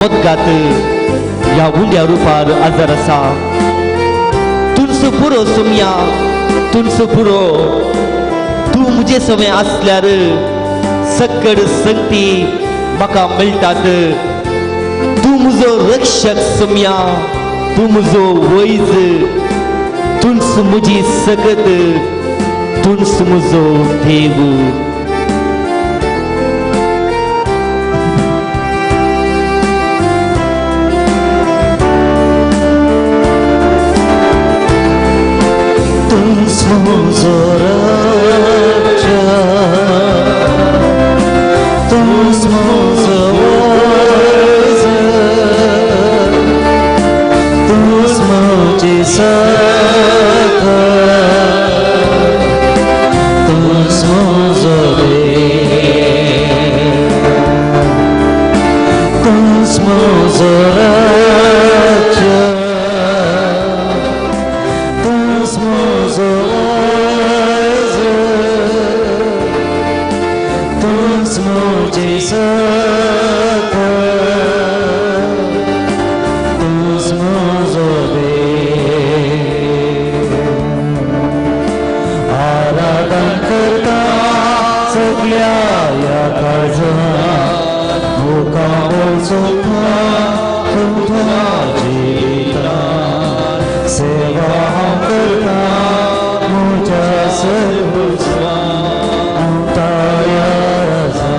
मोदगात ह्या उंड्या रुपार आजार आसा. तुमचो पुरो सोमया, तुमचो पुरो, तूं म्हजे समें आसल्यार सक्कड संगती म्हाका मेळटात. तूं म्हजो रक्षक सोमया, तूं म्हजो वैज, तूंच म्हजी सकत, तूंच म्हजो देव. तुझो रक्षा, तूंच म्हजो वैज, तूंच म्हजी सकत, तूंच म्हजो देव, तूंच म्हजो रक्षा, तूंच म्हजो वैज, तूंच म्हजी सकत, तूंच म्हजो देव. आराधन करता सगळ्या ह्या काळजान, मुखावळ सोदता तुज्या जिवितान, सेवा हांव करता म्हज्या सर्वस्वान, हांव तयार आसा,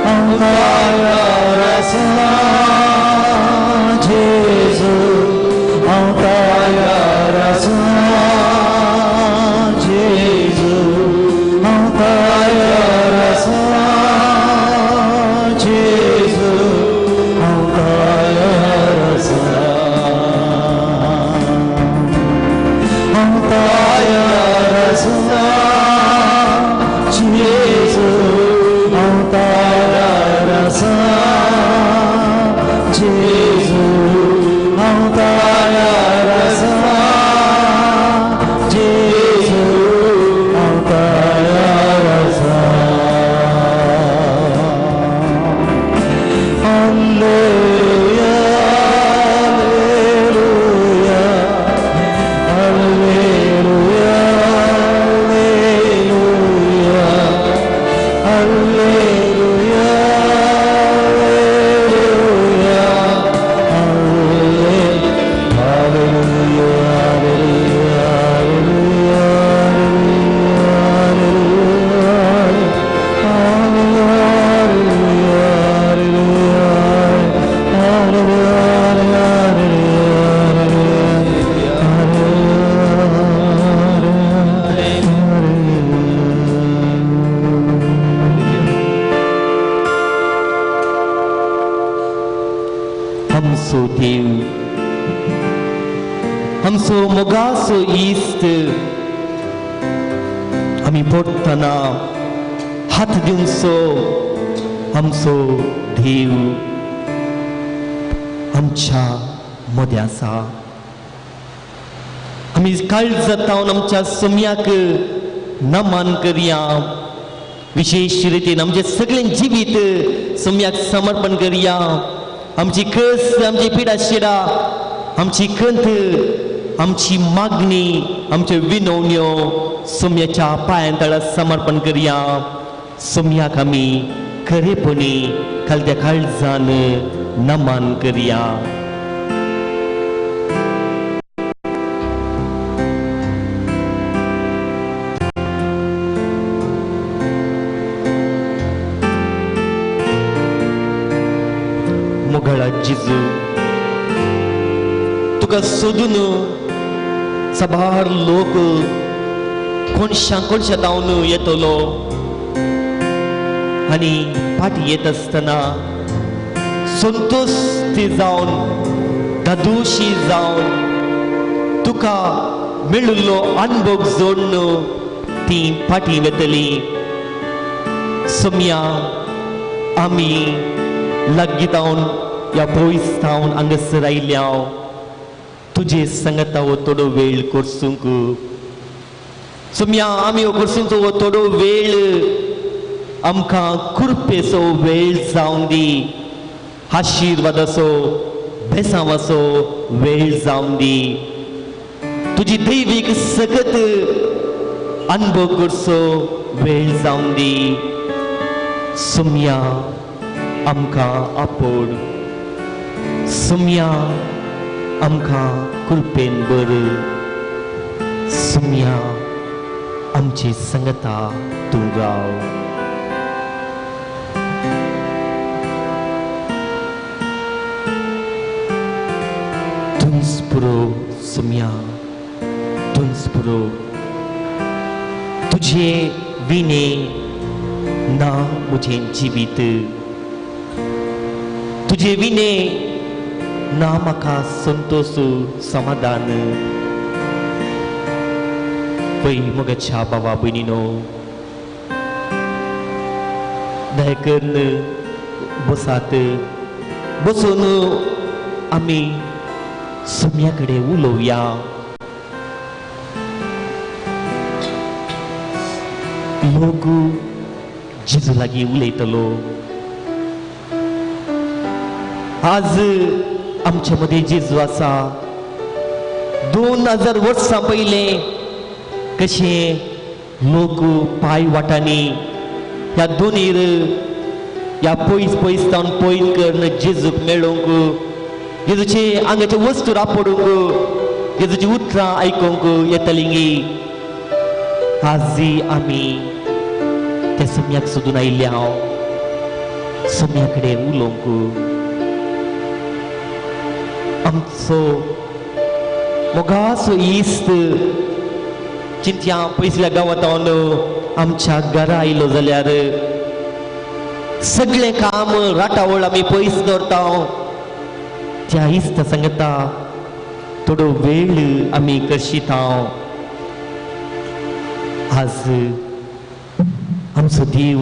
हांव तयार आसा जेजू, हांव तयार आसा जेजू, हांव तयार आसा जेजू, हांव तयार आसा, हांव तयार आसा जेजू, हांव तयार आसा जेजू, हांव तयार आसा जेजू, हांव तयार आसा. Alleluia, alleluia, alleluia, alleluia, alleluia, alleluia, alleluia, alleluia, alleluia, आमचो देव, आमचो मोगाचो इश्ट, आमी पडटना हात दिवचो आमचो देव आमच्या मदें आसा. आमी काळजांत आमच्या सोम्याक नमन करया. विशेश रितीन आमचें सगळें जिवीत सोम्याक समर्पण करया. आमची कस, आमची पिडा शिडा, आमची खंत, आमची मागणी, आमच्यो विनवण्यो सोम्याच्या पांयां तळा समर्पण करया. सोम्याक आमी खरेपणी खालत्या काळजान नमन करया. मोगाळा जेजू, तुका सोदून साबार लोक कोणशा कोणशा धांवन येतलो आनी फाटी येत आसतना संतोश्ट जावन, दादोशी जावन, तुका मेळिल्लो अनुभव जोडून ती फाटी वेतली. सोम्या, आमी लागीं जावन ह्या पयस जावन हांगासर आयल्या तुजे संगता हो थोडो वेळ करसूंक. सोम्या, आमी हो करसूंक हो थोडो वेळ आमकां कृपेचो वेळ जावन दी, आशिर्वादाचो बेसांवाचो वेळ जावन दी. तुजी दैवीक सकत अनुभव करचो वेळ जावन दी. सुमया आमकां आपोड, सुमया आमकां कृपेन बर, सुमया आमची संगता तूं राव. तुंच पुरो सुमया, तुंच पुरो, तुझे विणे ना म्हजें जिवीत, तुझे विणे ना म्हाका संतोष समाधान. पय मोगाच्या बाबा भयणीनो, दया करून बसात, बसून आमी सुम्या कडेन उलोवया. लोक जेजू लागीं उलयतलो. आज आमच्या मदें जेजू आसा. 2000 वर्सां पयलें कशें लोक पांय वाटांनी ह्या दोनीर ह्या पयस पयस जावन पयस करून जेजूक मेळोवंक, जेजूचे आंगाचे वस्तू रापडूंक, जेजूची उतरां आयकूंक येतली. आजय आमी त्या सम्याक सोदून आयिल्ले हांव, सम्या कडेन उलोवंक. आमचो मोगाचो इश्ट चिंतया पयसल्या गांवांत आमच्या घरा आयलो जाल्यार सगळें काम राटावळ आमी पयस दवरता. त्या इश्टा सांगता थोडो वेळ आमी करशीता. आज आमचो देव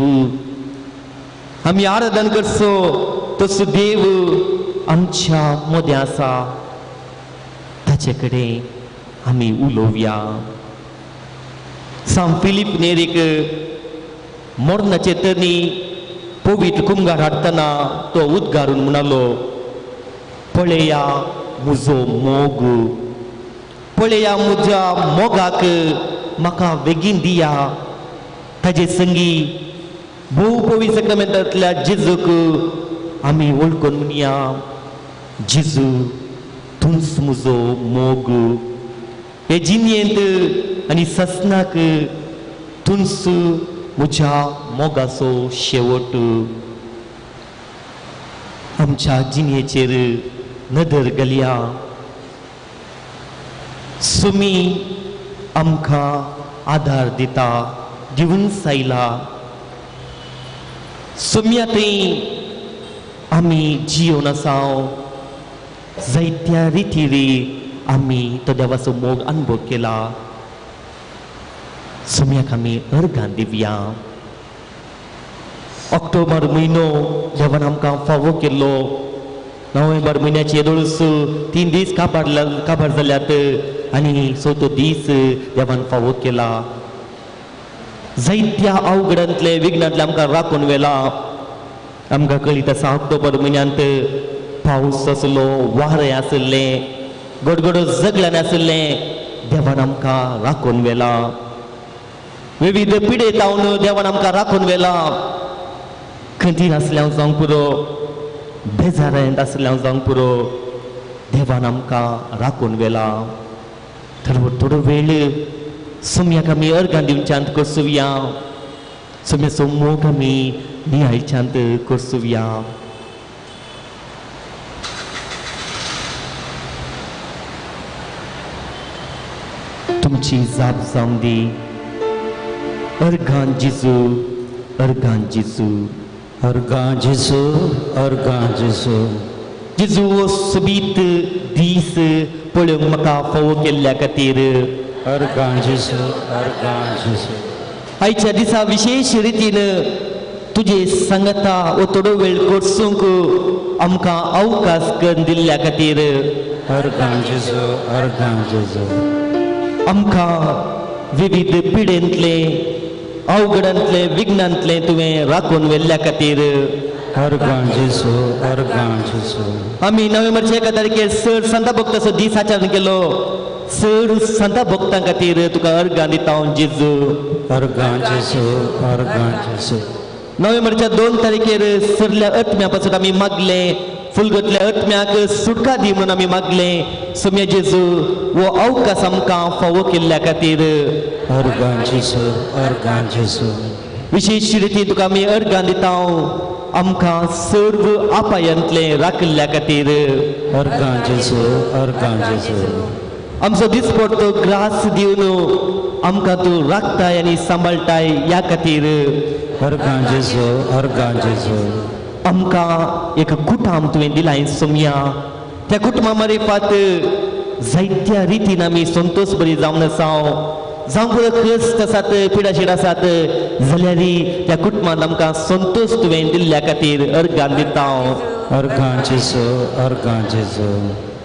आमी आराधन करचो तसो देव आमच्या मदें आसा. ताचे कडेन आमी उलोवया. सांत फिलीप नेरीक मरणाचे तरी पवित्र कुमगार हाडटना तो उद्गारून म्हणालो, पळया म्हजो मोग, पळया म्हज्या मोगाक म्हाका बेगीन दिया. ताजे संगी भोव पवित्र सक्रमेंतांतल्या जेजूक आमी वळखून म्हणया, जेजू तूंच म्हजो मोग, हे जिणेंत आनी ससनाक तूंच म्हज्या मोगाचो शेवट. आमच्या जिणेचेर नदर घालया. सुमी आमकां आदार दिता, दिवन सायला. सुम्या थंय आमी जियोन आसा. जायत्या रितीरी आमी तो देवाचो मोग अनुभव केला. सुम्याक आमी अर्गां दिवया. ऑक्टोबर म्हयनो देवान आमकां फावो केल्लो. नोव्हेंबर म्हयन्याचे येदोळूच 3 दीस काबार जाल्यात आनी चवथो दीस देवान फावो केला. जायत्या अवघडांतले विघ्नांतले आमकां राखून व्हेला. आमकां कळीत आसा ऑक्टोबर म्हयन्यांत पावस आसलो, वारें आसलें, गडगडो जगल्यान आसलें, देवान आमकां राखून व्हेला. विविध पिडे तावन देवान आमकां राखून व्हेला. खंतीर आसल्यार हांव जावंक पुरो, बेजारांत आसल्यार हांव जावंक पुरो, देवान आमकां राखून व्हेला. थोडो थोडो वेळ सुम्याक आमी अर्गां दिवच्यांत करसुया. सुम्याचो मोग आमी नियाळच्यांत करसुया. तुमची जाप जावं दी. अर्गां जेजू, अर्गां जेजू, अर्गां जेजू, अर्गां जेजू. जेजू हो सोबीत दीस पळोवंक म्हाका फावो केल्ल्या खातीर अर्गां जेजू, अर्गां जेजू. आयच्या दिसा विशेश रितीन तुजे सांगता हो थोडो वेळ करसूंक आमकां अवकाश करून दिल्ल्या खातीर अर्गां जेजू, अर्गां जेजू. आमकां विविध पिडेंतले अवघडांतलें विघ्नांतलें तुवें राखून व्हेल्ल्या खातीर अर्गां जेजू, अर्गां जेजू. आमी नोव्हेंबरच्या 1 तारखेर चड संता भक्ताचो दीस आचरण केलो. चड संता भक्तां खातीर तुका अर्गां दिता हांव जेजू. अर्गां जेजू, अर्गां जेजू. नोव्हेंबरच्या 2 तारखेर सरल्या आत्म्या पासून आमी मागलें, फुलगतल्या आत्म्याक सुटका दी म्हणून आमी मागलें. सोम्या जेजू हो अवकाश आमकां फावो केल्ल्या खातीर अर्गां जेजू, अर्गां जेजू. विशेश रितीन तुका आमी अर्गां दिता आमकां सर्व अपायांतलें राखिल्ल्या खातीर अर्गां जेजू, अर्गां जेजू. आमचो दिसपडतो ग्रास दिवन आमकां तूं राखताय आनी सांबाळटाय ह्या खातीर अर्गां जेजू, अर्गां जेजू. आमकां एक कुटुंब तुवें दिलां सोमया, त्या कुटुंबा मारिफात जायत्या रितीन आमी संतोश बरी जावन आसा. जावं पुरो कश्ट आसात, पिडाशीड आसात जाल्यार त्या कुटुंबान आमकां संतोश तुवें दिल्ल्या खातीर अर्गां दिता हांव. अर्गां जेजू, अर्गां जेजू.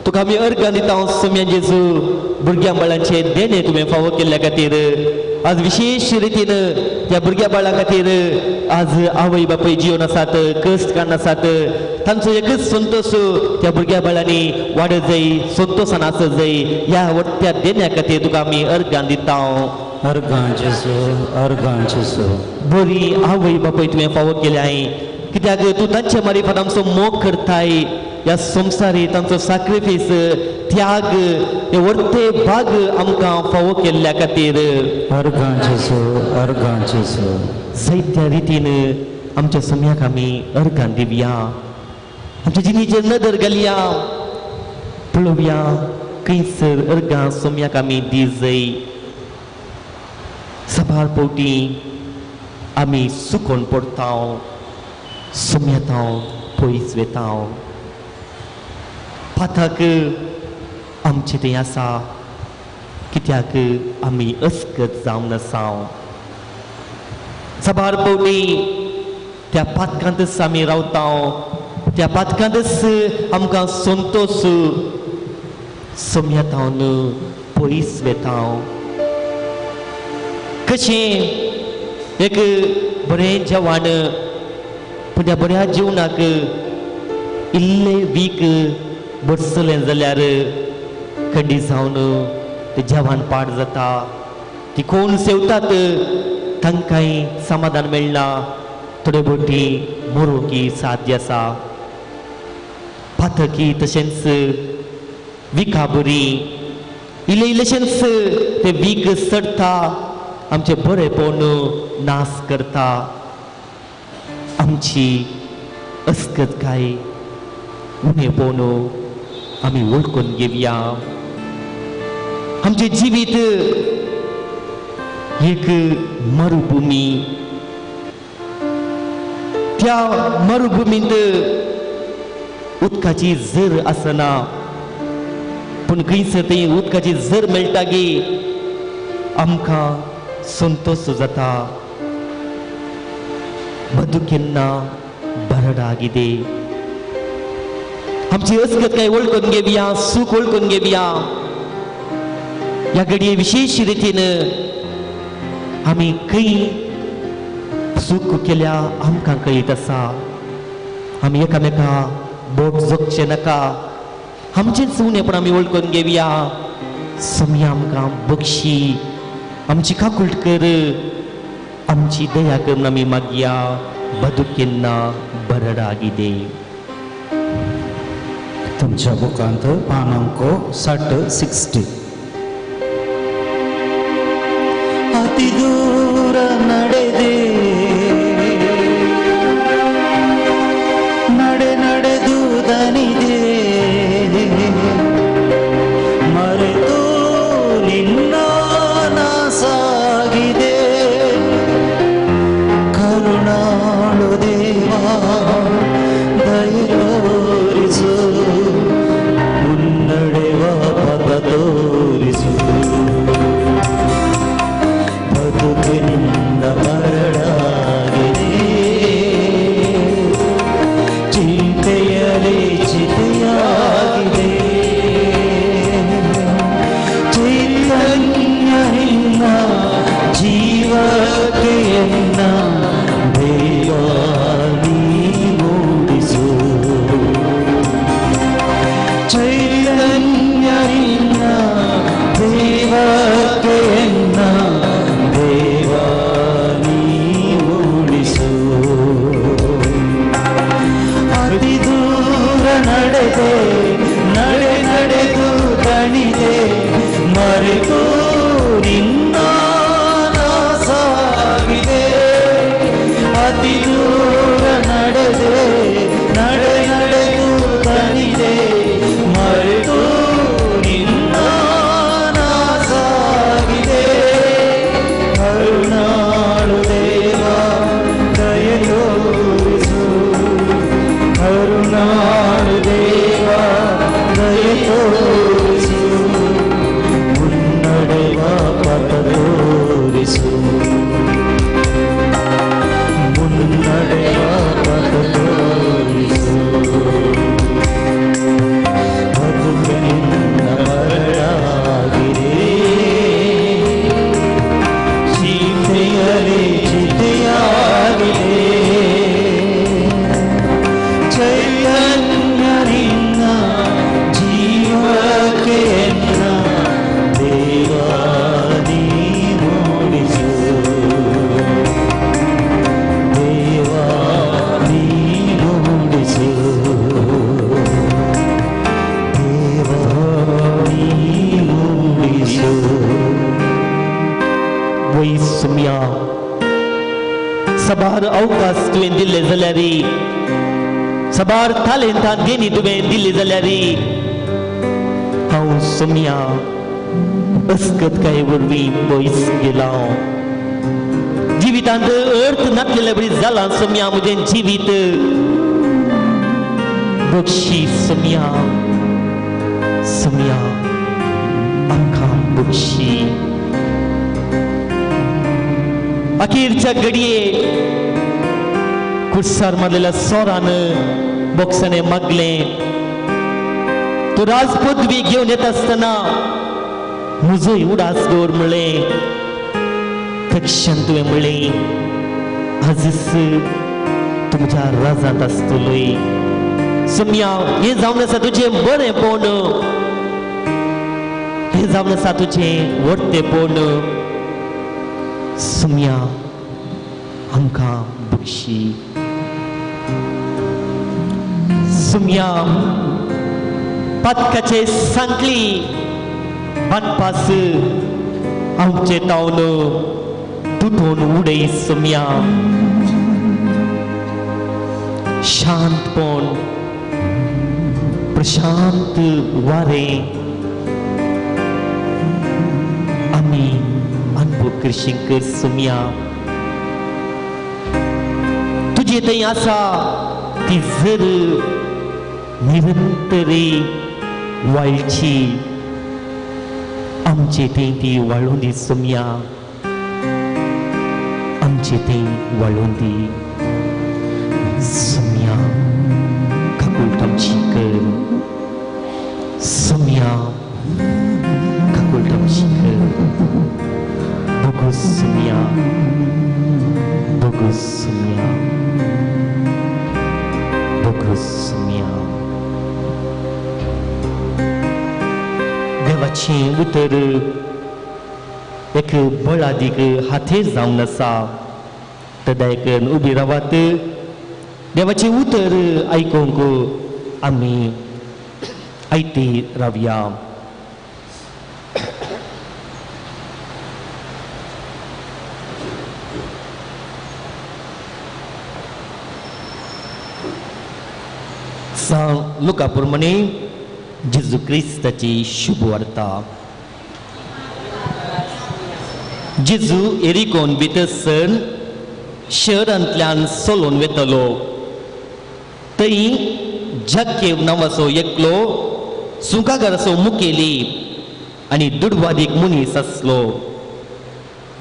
तुका आमी अर्गां दिता सोम्या जेजू, भुरग्यां बाळांचे देणें तुवें फावो केल्ल्या खातीर आज विशेश रितीन त्या भुरग्या बाळां खातीर आज आवय बापूय जिवन आसात, कश्ट काडून आसात, तांचो एकच संतोश त्या भुरग्या बाळांनी वाडत जाय, संतोशान आसत जाय. ह्या वट्ट्या देण्या खातीर तुका आमी अर्गां दिता. अर्गां जेजू, अर्गां जेजू. बरी आवय बापूय तुवें फावो केल्या कित्याक तूं तांचे मारिफात आमचो मोग करताय. ह्या संवसारी तांचो साक्रिफीस, त्याग, हे वर्ते भाग आमकां फावो केल्ल्या खातीर अर्गां जेजू, अर्गां जेजू. जायत्या रितीन आमच्या सम्याक आमी अर्गां दिवया, आमच्या जिणेचेर नदर घालया, पळोवया खंयसर अर्गां सोम्याक आमी दी जाय. सबार फावटी आमी सुकोन पडटा, सोम्यातां पयस वेता. पातक आमचें तें आसा कित्याक आमी अस्कत जावन आसा. सबार फावटी त्या पातकांतच आमी रावता, त्या पातकांतच आमकां संतोश सोम्यातावन पयस वेता. कशें एक बरें जेवण पूण त्या बऱ्या जेवणाक इल्लें वीक बरसलें जाल्यार खंडी जावन तें जेवण पाड जाता. ती कोण सेवतात तांकांय समाधान मेळना, थोडे बोटी मोरोकी साध्य आसा. पातकी तशेंच विका बरी इल्लें इल्लेशेंच तें वीक चडटा, आमचें बरेंपण नाश करता. आमची अस्कतकाय उणेपण आमी वळखून घेवया. आमचें जिवीत एक मरुभुमी, त्या मरुभुमींत उदकाची झर आसना, पूण खंयसर थंय उदकाची झर मेळटा गी आमकां संतोश जाता. बदुकेन्ना बरडागिदे. आमची अस्कत काय वळखून घेवया, सूख वळखून घेवया. ह्या घडये विशेश रितीन आमी खंय चूक केल्या आमकां कळीत आसा. आमी एकामेका बोट जोगचें नाका, आमचेंच उणेपण आमी वळखून घेवया. सम्या आमकां बक्षी, आमची काकूट कर, आमची दया कर आमी मागया. बदुकेन्ना बरडागिदे. तुमच्या बुकांत पान अंक 60 60. अति दूर ನಡೆದೆ ನಡೆ ನಡೆದು ದನಿದೆ ಮರೆತು ನಿನ್ನ ಸಾಗಿದೆ ಕರುಣಾಳು ದೇವಾ ದಯೆ ತೋರಿಸು ಮುನ್ನಡೆವ ಪಥ ತೋರಿಸು ಬದುಕಿನಿಂದ ಮರಳ ದಣಿದೆ ಮರೆತು ನಿನ್ನ ಸಾಗಿದೆ. ಅತಿ ದೂರ ನಡೆದೆ ನಡೆ ನಡೆದು ದಣಿದೆ ಮರೆತು ನಿನ್ನ ಸಾಗಿದೆ. ಕರುಣಾಳು ದೇವ ದಯೆ ತೋರಿಸು, ಕರುಣಾಳು ದೇವ ದಯೆ ತೋರಿಸು, ಮುನ್ನಡೆವ ಪಥ ತೋರಿಸು, ಮುನ್ನಡೆವ ಪಥ ತೋರಿಸು. ಬದುಕು ನಿನ್ನ ಮರಳಾಗಿದೆ, ಚಿತೆಯಲಿ ಚಿತೆಯಾಗಿದೆ. ಚೈತನ್ಯ ನಿನ್ನ ಜೀವಕ್ಕೆ ಎನ್ನ ದೇವಾ ನೀ ಮೂಡಿಸು, ದೇವಾ ನೀ ಮೂಡಿಸು, ದೇವಾ ನೀ ಮೂಡಿಸು. वय सुमया सबार अवकाश तुवें दिल्ले जाल्यार, सबार तालेंतां देणी तुवें दिल्ली जाल्यार हांव सुमया अस्कतकाये वरवीं पयस गेला. जिवितांत अर्थ नासलेले बरी जालां सुमया म्हजें जिवीत. बक्षी सुमया, सुमया आमकां बक्षी. अखेरच्या घडये कुर्सार मारलेल्या सोरान बोक्साने मागलें, तूं राजपदवी घेवन येता आसतना म्हजोय उडास दवर म्हणलें. तक्षण तुवें म्हणलें, आजच तूं म्हज्या राजांत आसतलोय. सुमया हें जावन आसा तुजें बरेंपण, हें जावन आसा तुजें व्हडतेपण. सुमया आमकां बक्षी. सुमया पातकाचे सांकली बांदपास आमचे तावन तुटून उडय सुमया. शांतपण प्रशांत वारें आमी अनुभव करशी सुमया. तुजे थंय आसा ती जर निरंतरी वाळची, आमचे थंय ती वाळून दी सुमया, आमचे थंय वाळून दी सुमया. काकूट आमची कर सुमया, काकूट आमची कर. बघू सुमया, बघू सुमया, बघू सुमया. देवाचें उतर एक बळादीक हातेर जावन आसा. तदायकन उबी रावात, देवाचें उतर आयकूंक आमी आयती रावया. सांग लुका प्रमाणे जेजू क्रिस्ताची शुभवार्ता. जेजू एरिकोन भितर सर शहरांतल्यान सोलोन वेतलो. थंय जाकेव नांवाचो एकलो सुंकागाराचो मुखेली आनी दुडवादीक मनीस आसलो.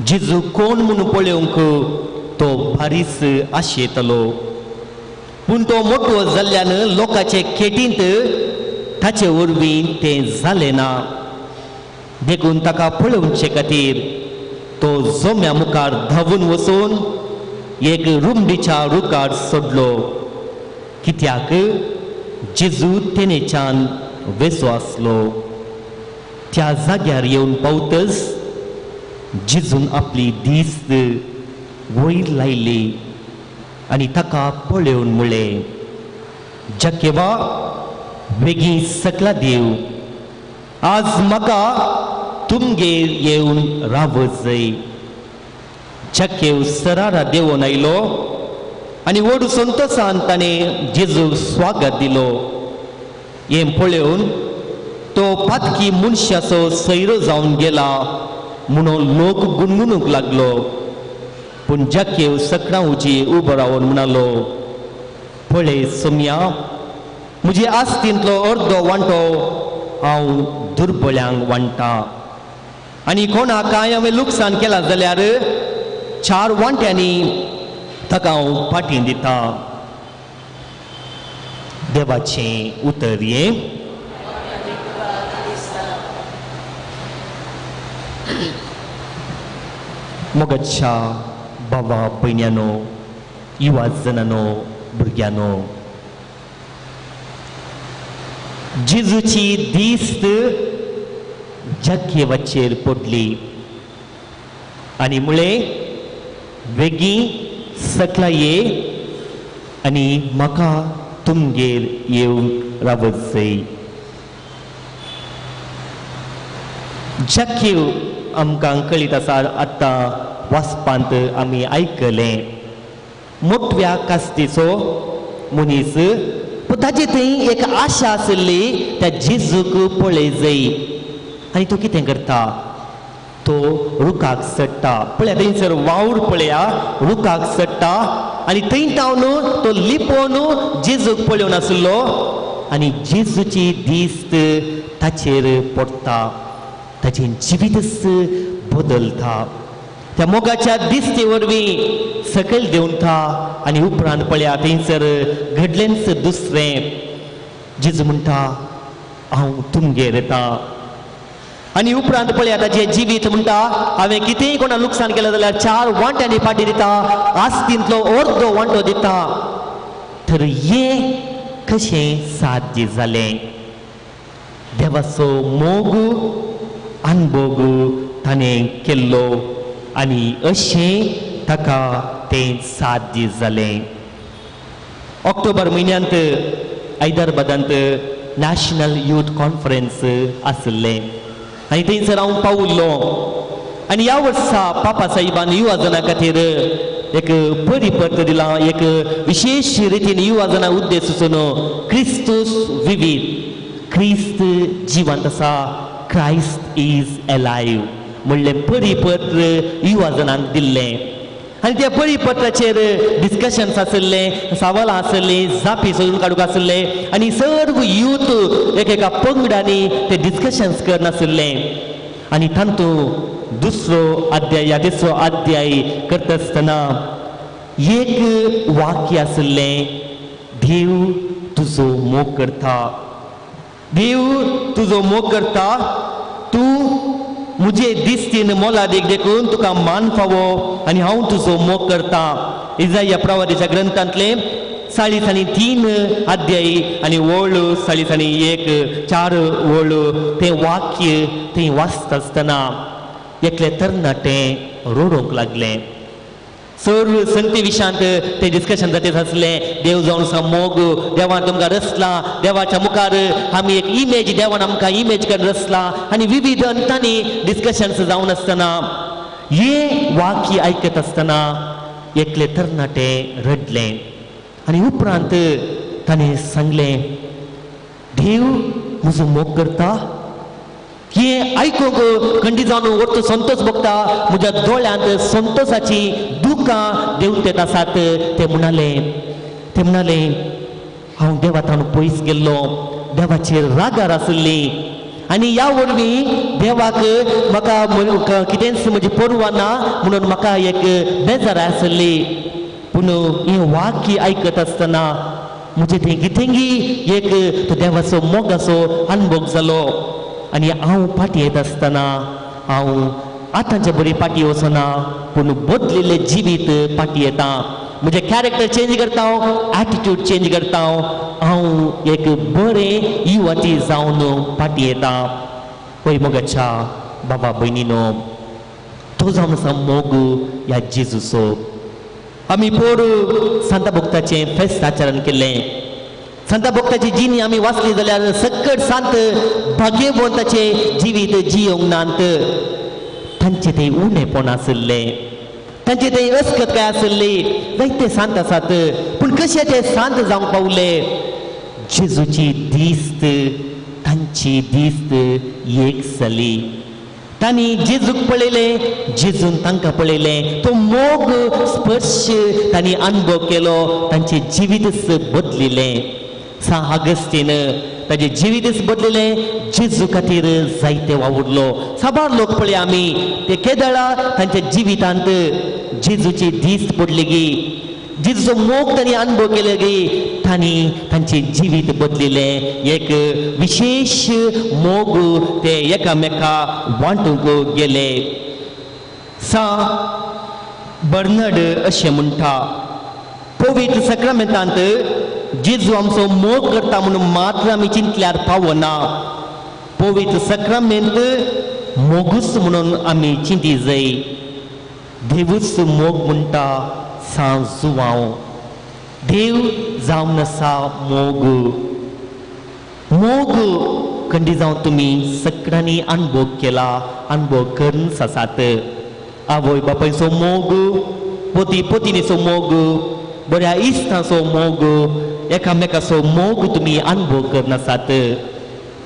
जेजू कोण म्हूण पळोवंक तो भारीच आशेतालो, पूण तो मोटो जाल्ल्यान लोकांचे खेटींत ताचे वरवीं तें जालें ना. देखून ताका पळोवचे खातीर तो जोम्या मुखार धांवून वचून एक रुमडीच्या रुखार सोडलो, कित्याक जेजू तेनेच्यान वेसो आसलो. त्या जाग्यार येवन पावतच जेजून आपली दीस वयर लायली आनी ताका पळोवन म्हळें, जाकेवा बेगीन सकला देव, आज म्हाका तुमगेर येवन रावत जाय. जक्केव सरारा देंवोन आयलो आनी व्हड संतोसान ताणें जेजूक स्वागत दिलो. हें पळोवन तो पातकी मनशाचो सैरो जावन गेला म्हणून लोक गुणगुणूंक लागलो. पूण जक्केव सकडां उजी उबो रावन म्हणालो, पळय सोम्या, म्हजे आस्तींतलो अर्दो वांटो हांव दुर्बळ्यांक वांट्टा आनी कोणाक कांय हांवें लुकसाण केलां जाल्यार 4 वांट्यांनी ताका हांव फाटीं दिता. देवाचें उतर हें. मोगाच्या बाबा भयण्यांनो, युवा जणांनो, भुरग्यांनो, जेजूची दिस्त जक्केवाचेर पडली आनी मुळे बेगीन सकला ये आनी म्हाका तुमगेर येवन रावत जाय. जक्केव आमकां कळीत आसा, आतां वाचपांत आमी आयकलें, मोटव्या कास्तीचो मनीस, पूण ताजे थंय एक आशा आशिल्ली त्या जेजूक पळय जाय. आनी तो कितें करता, तो रुखाक चडटा. पळया थंयसर वावर पळया, रुखाक चडटा आनी थंय तावन तो लिपोवन जेजूक पळोवन आशिल्लो आनी जेजूची दिस्त ताचेर पडटा, ताचें जिवीतच बदलता. त्या मोगाच्या दिस्ती वरवीं सकयल देंवता आनी उपरांत पळया थंयसर घडलेंच दुसरें. जेजू म्हणटा, हांव तुमगेर येता. आनी उपरांत पळया ताचें जिवीत म्हणटा, हांवें कितेंय कोणा लुकसाण केलें जाल्यार 4 वांट्यांनी फाटीं दिता, आस्तींतलो अर्दो वांटो दिता. तर हें कशें साध्य जालें? देवाचो मोग अनभोग ताणें केल्लो आनी अशें ताका तें साध्य जालें. ऑक्टोबर म्हयन्यांत हैदराबादांत नॅशनल यूथ कॉन्फरन्स आशिल्लें आनी थंयसर हांव पावुल्लो. आनी ह्या वर्सा पापा साहेबान युवा जना खातीर एक परिपत्र दिलां, एक विशेश रितीन युवा जना उद्देश सुचून क्रिस्तूस विवीध, क्रिस्त जिवंत आसा, क्रायस्ट is alive म्हणलें परिपत्र युवा जणांक दिल्लें. आनी त्या परिपत्राचेर डिस्कशन्स आशिल्लें, सवालां आशिल्लीं, जापी सोदून काडूंक आशिल्लें आनी सर्व यूथ एकेका पंगडांनी ते डिस्कशन्स करनाशिल्लें. आनी तातूंत दुसरो अध्याय या तिसरो अध्याय करता आसतना एक वाक्य आशिल्लें, देव तुजो मोग करता, देव तुजो मोग करता, तूं म्हजे दिस्तीन मोलादीक देखून तुका मान फावो आनी हांव तुजो मोग करता. इजाया प्रवादीच्या ग्रंथांतले 43 अध्याय आनी ओळ 41 4 ओळ तें वाक्य थंय वाचता आसतना एकले तरणाटे रडूंक लागले. सर्व संगती विशांत ते डिस्कशन जातीत आसलें. देव जावन आसा मोग, देवान तुमकां रचला, देवाच्या मुखार आमी एक इमेज, देवान आमकां इमेज करून रचला आनी विविध अंतांनी डिस्कशन्स जावन आसतना हें वाक्य आयकत आसतना एकले तरणाटे रडले आनी उपरांत ताणें सांगलें, देव म्हजो मोग करता. हें आयकूंक खंडी जावन वरतो संतोष भोगता, म्हज्या दोळ्यांत संतोषाची दुकां देंवतेत आसात. ते म्हणाले हांव देवा ताणून पयस गेल्लो, देवाचेर रागार आशिल्ली आनी ह्या वरवीं देवाक म्हाका कितेंच म्हजी पर्वा ना म्हणून म्हाका एक बेजार आशिल्ली. पूण हें वाक्य आयकत आसतना म्हजें थंय कितेंगी एक तो देवाचो मोगाचो अनुभव जालो आनी हांव फाटीं येता आसतना हांव आतांचे बरी फाटीं वचना, पूण बदलिल्लें जिवीत फाटीं येता. म्हजें कॅरेक्टर चेंज करता हांव, एटिट्यूड चेंज करता हांव, हांव एक बरें युवती जावन फाटीं येता. पळय मोगाच्या बाबा भयणीनो, तो जावन आसा मोग ह्या जेजूचो. आमी पोर सांता भक्ताचें फेस्त आचरण केल्लें. संता भक्ताची जिणी आमी वाचली जाल्यार सकट सांत भाग्यवंताचें जिवीत जियोंक नात. तांचें तें उणेपण आशिल्लें, तांचें तें अस्कत काय आशिल्ली. जायते सांत आसात, पूण कशें ते सांत जावंक पावले? जेजूची दिस्त, तांची दिस्त एक जाली. तांणी जेजूक पळयलें, जेजून तांकां पळयलें. तो मोग स्पर्श तांणी अनुभव केलो, तांचें जिवीतच बदलिलें. सा आगस्तीन ताजें जिवीतच बदलिलें, जेजू खातीर जायते वावुरलो. साबार लोक पळय आमी ते केदळा तांच्या जिवितांत जेजूची दिस्त पडली गी, जेजूचो मोग तांणी अनुभव केलो गी, तांणी तांचें जिवीत बदलिलें. एक विशेश मोग ते एकामेका वांटूंक गेले. सा बर्नड अशें म्हणटा, पवित्र सक्रमेंतांत जेजू आमचो मोग करता म्हणून मात्र आमी चिंतल्यार पावना. पवित्र सक्रमेंत मोगूच म्हणून आमी चिंती जाय. देवूच मोग म्हणटा सा जुवांव. देव जावन आसा मोग. मोग खंडी जावन तुमी सगळ्यांनी अनुभव केला, अनुभव करून आसात. आवय बापायचो मोग, पती पतिनीचो मोग, बऱ्या इश्टांचो मोग, एकामेकाचो मोग तुमी अनुभव करून आसात.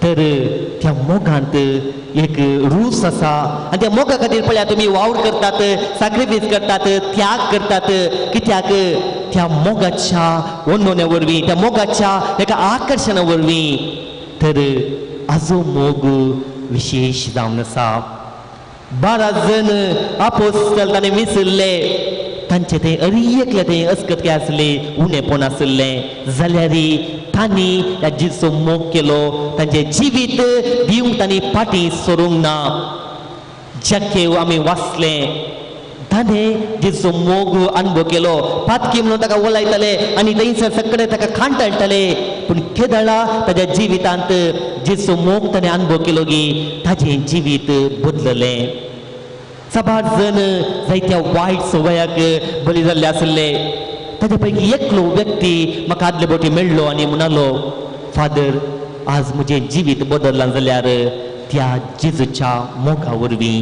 तर त्या मोगांत एक रूस आसा आनी त्या मोगा खातीर पळया तुमी वावर करतात, साक्रिफायस करतात, त्याग करतात. कित्याक? त्या मोगाच्या ओनोन्या वरवीं, त्या मोगाच्या एका आकर्शणा वरवीं. तर आजो मोग विशेश जावन आसा. 12 जण आपोस्तल ताणें विसरले, तांचे तें अरी एकलें तें अस्कत काय आसलें, उणेपण आसलें, जाल्यार तांणी ह्या जिचो मोग केलो, तांचें जिवीत दिवंक तांणी फाटीं सरूंक ना. जाकेव आमी वाचलें, ताणें जिचो मोग अनुभव केलो. पातकी म्हणून ताका वलायताले आनी थंयसर सगळे ताका खांटाळटाले, पूण केदळा ताज्या जिवितांत जिचो मोग ताणें अनुभव केलो गी, ताजें जिवीत बदललें. साबार जण जायत्या वायट संवयाक बळी जाल्ले आसले. ताजे पैकी एकलो व्यक्ती म्हाका आदले बोटी मेळ्ळो आनी म्हणालो, फादर, आज म्हजें जिवीत बदल्लां जाल्यार त्या जेजूच्या मोगा वरवीं,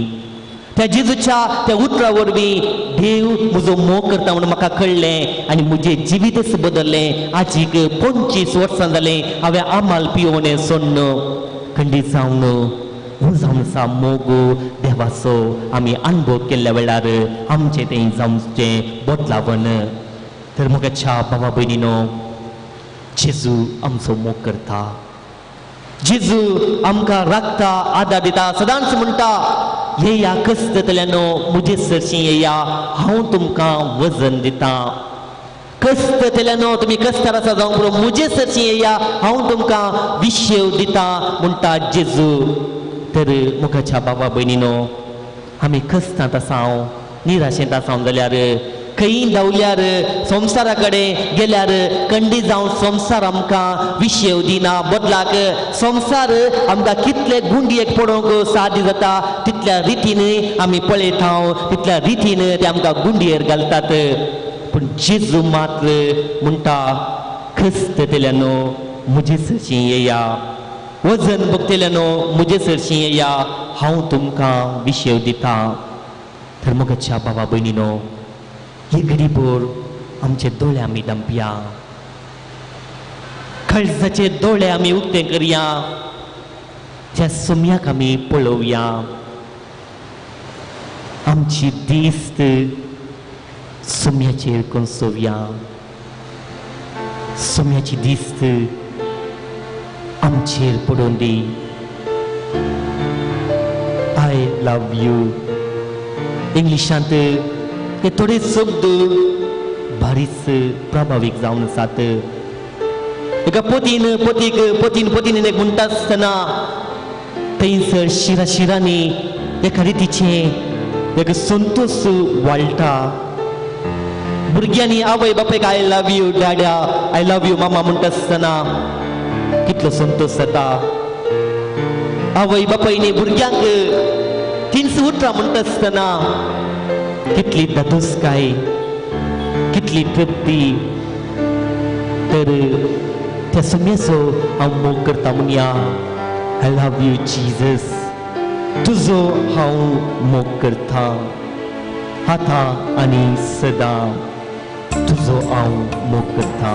त्या जेजूच्या त्या उतरा वरवीं देव म्हजो मोग करता म्हणून म्हाका कळ्ळें आनी म्हजें जिवीतच बदल्लें. आजीक 25 वर्सां जालें हांवें आमाल पियोवणें सोडण. खंडीत जावन हो जावन आसा मोग देवाचो आमी अनुभव केल्ल्या वेळार आमचें तें जावचें बदलावण. तर म्हज्या भावा भयणीनो, जेजू आमचो मोग करता, जेजू आमकां राखता, आदार दिता. सदांच म्हणटा, येया कस्ततल्यानो म्हजे सरशीं येया, हांव तुमकां वजन दितां. कस्ततल्यानो तुमी कस्तार आसा जावंक पुरो, म्हजे सरशीं येया, हांव तुमकां विशेव दितां म्हणटा जेजू. तर मुखाच्या बाबा भयणीनो, आमी कस्तांत आसा, निराशेंत आसा जाल्यार, खंय धांवल्यार, संवसारा कडेन गेल्यार कंडी जावन संवसार आमकां विशेव दिना. बदलाक संवसार आमकां कितले गुंडयेक पडोवंक साध्य जाता तितल्या रितीन आमी पळयता, तितल्या रितीन ते आमकां गुंडयेर घालतात. पूण जेजू मात्र म्हणटा, खस्ततल्यानो म्हजे सरशीं येया, वजन भोगतल्यानो म्हजे सरशीं येया, हांव तुमकां विशेव दितां. तर म्हज्या बाबा भयणीनो, ही घडीभर आमचे दोळे आमी दमपया, काळजाचे दोळे आमी उक्ते करया, त्या सोम्याक आमी पळोवया. आमची दिस्त सोम्याचेर कोसोवया, सोम्याची दिस्त आमचेर पडून दी. I love you इंग्लिशांत ते थोडे शब्द बारीच प्रभावीक जावन आसात. एका पतीन पतीक, पतीन पतीन एक म्हणटा आसतना थंयसर शिरा शिरांनी एका रितीचें एक संतोश वाळटा. भुरग्यांनी आवय बापायक I love you डॅड्या, I love you मामा म्हणटा आसतना कितलो संतोश जाता. आवय बापायनी भुरग्यांक तीनस उतरां म्हणटा आसतना कितली धादोसकाय, कितली तृप्ती. तर त्या सोम्याचो हांव मोग करता म्हणया. I love you Jesus, तुजो हांव मोग करता आतां आनी सदां, तुजो हांव मोग करता.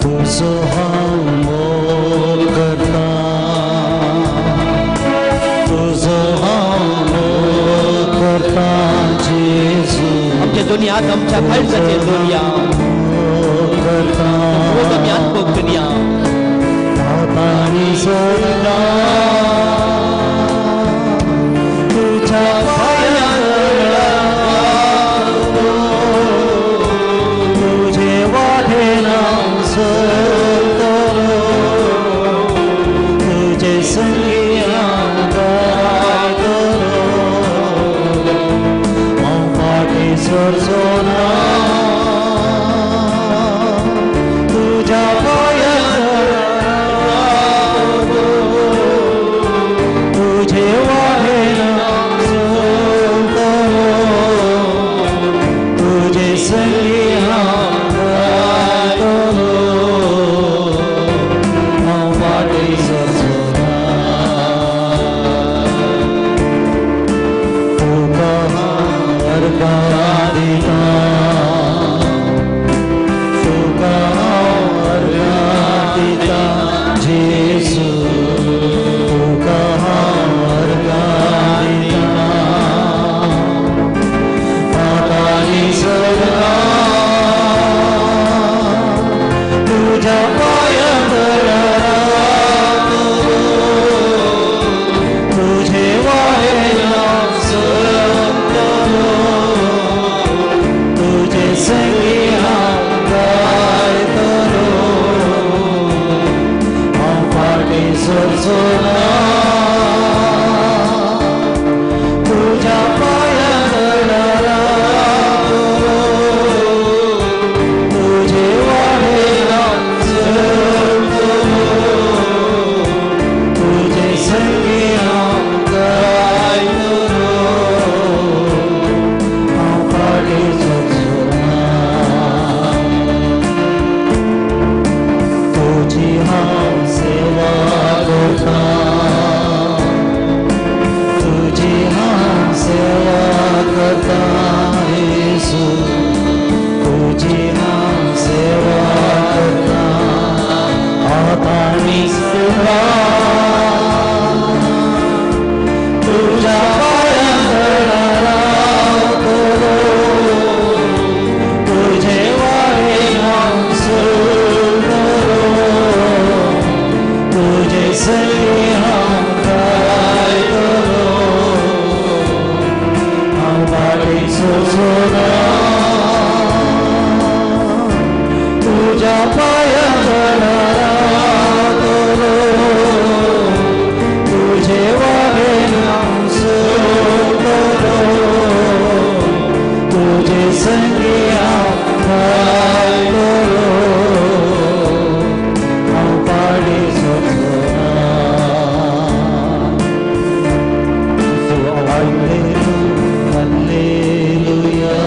तुजो हांव मोग करता, तुजो हांव मोग करता जेजू, आमचे दोनी हात आमच्या काळजाचेर दवरया, मोग करता रोज आमी हात मोग करया. आतां सदां तुज्या पांयां तुजे वाटेन हांव चलतलो, तुजे संगी हांव गायतलो, हांव फाटीं सरचो ना, तुज्या पांयां तुजे वाटेन हांव चलतलो, तुजे संगी हांव गायतलो, हांव फाटीं सरचो ना. तुका हांव अर्गां दितां, तुका हांव अर्गां दितां जेजू, तुका हांव अर्गां दितां आतां आनी सदां, तुज्या पांयां रावतलो, तुजे वाटेन हांव चलतलो, तुजे संगी हांव गायतलो, हांव फाटीं सरचो ना, तुज्या पांयां रावतलो, तुजे वाटेन हांव चलतलो, तुजे संगी हांव गायतलो, हांव फाटीं सरचो ना. तुजी हांव सेवा करता, तुजी हांव सेवा करता येसू, तुजी हांव सेवा करता आतां आनी सदां, तुज्या पांयां रावतलो, तुजे वाटेन हांव चलतलो, तुजे संगी हांव गायतलो, हांव फाटीं सरचो ना, तुज्या पांयां रावतलो, तुजे वाटेन हांव चलतलो, तुजे संगी हांव गायतलो, हांव फाटीं सरचो ना. Hallelujah,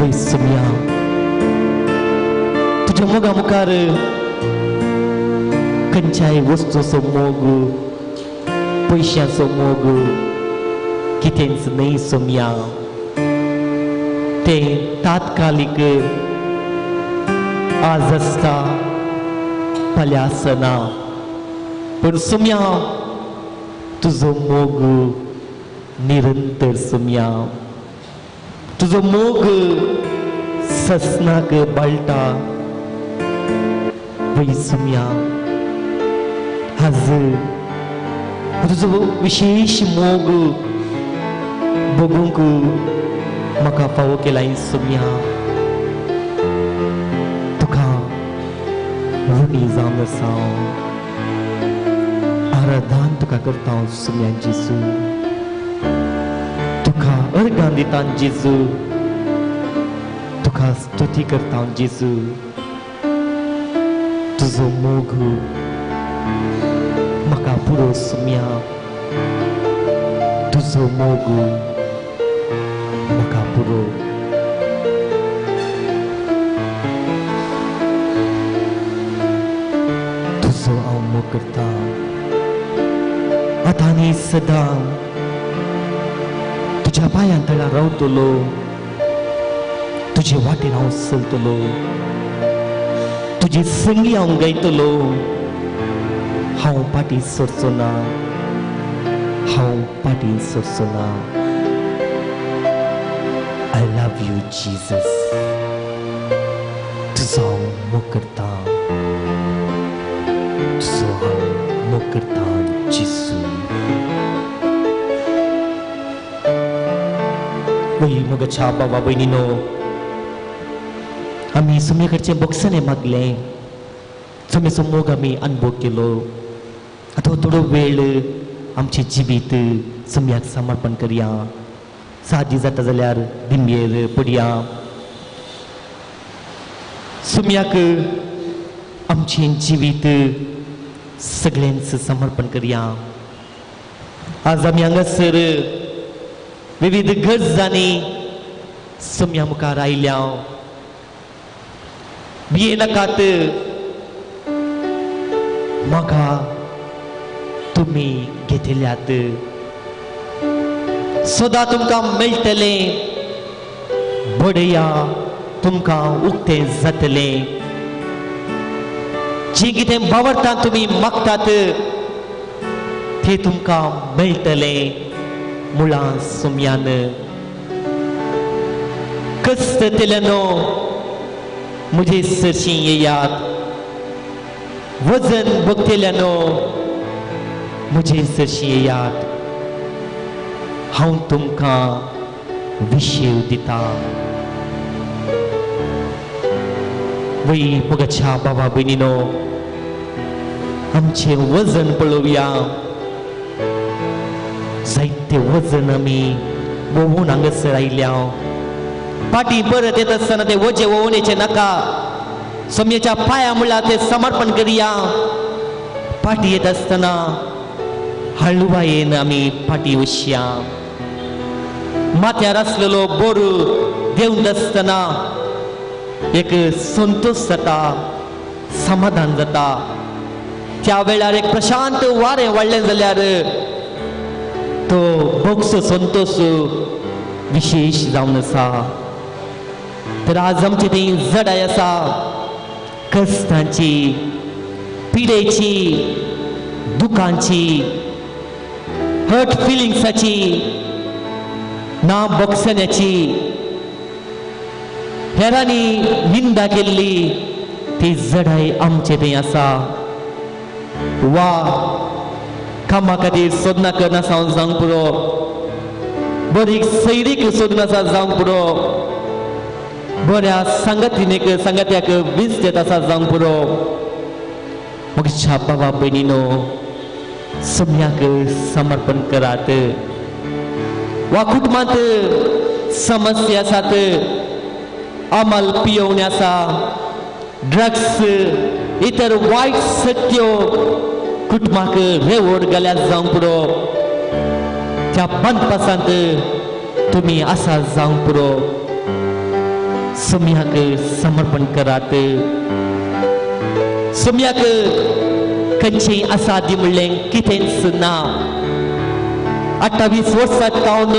वय सोम्या, तुज्या मोगा मुखार खंयच्याय वस्तूचो मोग, पयशांचो मोग कितेंच न्हय सोम्या. तें तात्कालीक आज आसता, फाल्यां आसना, पूण सोम्या तुजो मोग निरंतर सोम्या. तुजो मोग ससनाक बाळटा. वय सोम्या, आज तुजो विशेश मोग बगूंक म्हाका फावो केलाय सोम्या. तुका ऋणी जावन आसा, आराधन तुका करता हांव सोम्या जेजू. तुका अर्गां दिता जेजू, तुका स्तुती करता हांव जेजू. तुजो मोग म्हाका पुरो सोम्या, तुजो मोग म्हाका पुरो. तुजो हांव मोग करता आतां आनी सदां. तुज्या पांयां तळा रावतलो, तुजे वाटेर हांव चलतलो, तुजी संगी हांव गायतलो. हांव फाटीं सरचो ना, हांव फाटीं सरचो ना. I love you Jesus. तुजो हांव मोग करता, तुजो हांव मोग करता जेजू. वय मोगाच्या बाबा भयणीनो, आमी सुमे कडचें बोगसणें मागलें, सुमेचो मोग आमी अनुभव केलो. आतां थोडो वेळ आमचें जिवीत सुम्याक समर्पण करया. सादी जाता जाल्यार दिंबेर पडया. सुम्याक आमचें जिवीत सगळ्यांच समर्पण करया. आज आमी हांगासर विविध गरजांनी सुम्या मुखार आयल्या. भियेनाकात, म्हाका तुमी घेतल्यात. सदां तुमकां मेळटलें, बडया तुमकां उक्तें जातलें. जी कितें बावडटा तुमी मागतात तें तुमकां मेळटलें. मुळां सुम्यान कस्त तेल्यानो म्हजे सरशीं येयात, वजन भोगतेल्यानो म्हजे सरशीं येयात, हांव तुमकां विशेव दिता. वय मोगाच्या बाबा भयणीनो, आमचें वजन पळोवया. जायते वजन आमी वोवून हांगासर आयल्या. फाटीं परत येत आसतना ते वजें वोवून येचें नाका. सोमयेच्या पांया मुळार तें समर्पण करया. फाटीं येत आसतना हळुवायेन आमी फाटीं वचया. माथ्यार आसलेलो बोर देंवत आसतना एक संतोश जाता, समाधान जाता. त्या वेळार एक प्रशांत वारें वाडलें जाल्यार तो भोगसो संतोश विशेश जावन आसा. तर आज आमची ती जडाय आसा, कश्टांची, पिडेची, दुखांची, हर्ट फिलिंग्साची, ना बोगसण्याची, हेरांनी निंदा केल्ली ती जडाय आमचे थंय आसा. वा कामा खातीर सोदना करना हांव जावंक पुरो, बरी सैरीक सोदून आसा जावंक पुरो, बऱ्या सांगातीनेक सांगात्याक वीज देत आसा जावंक पुरो. म्हज्या बाबा भयणीनो, सम्याक समर्पण करात. वा कुटुंबांत समस्या आसात, अमल पियोवणी आसा, ड्रग्स इतर वायट शक्त्यो कुटुंबाक रेवड घाल्यार जावंक पुरो. त्या बंदपासांत तुमी आसा जावंक पुरो. सोम्याक समर्पण करात. सोम्याक खंयचें आसा दी म्हणलें कितेंच ना. 28 वर्सां जावन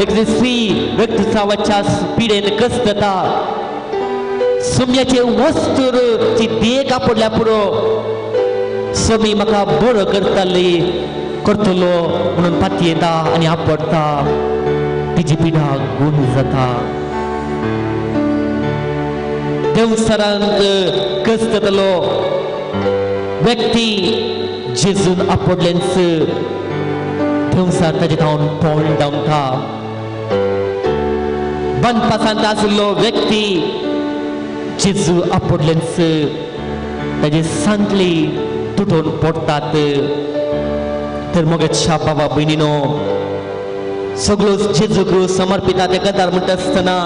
एक स्त्री रक्तस्रावाच्या पिडेन कसता. सोम्याचे वस्तूर ती देख आपडल्या पुरो सोमी म्हाका बरो करताली करतलो म्हणून पातयेता आनी आपडटा. तिजी पिडा गुण जाता. देवसरांक कसतलो व्यक्ती जेजून आपडलेंच देवसार ताजे धांवन पोंड धांवता. बनपासांत आशिल्लो व्यक्ती जेजू आपडलेंच ताजे सांतली तुटोवन पडटात. तर मगेच्या बाबा भयणीनो सगळो जेजूक समर्पिता ते कतार म्हणटा आसतना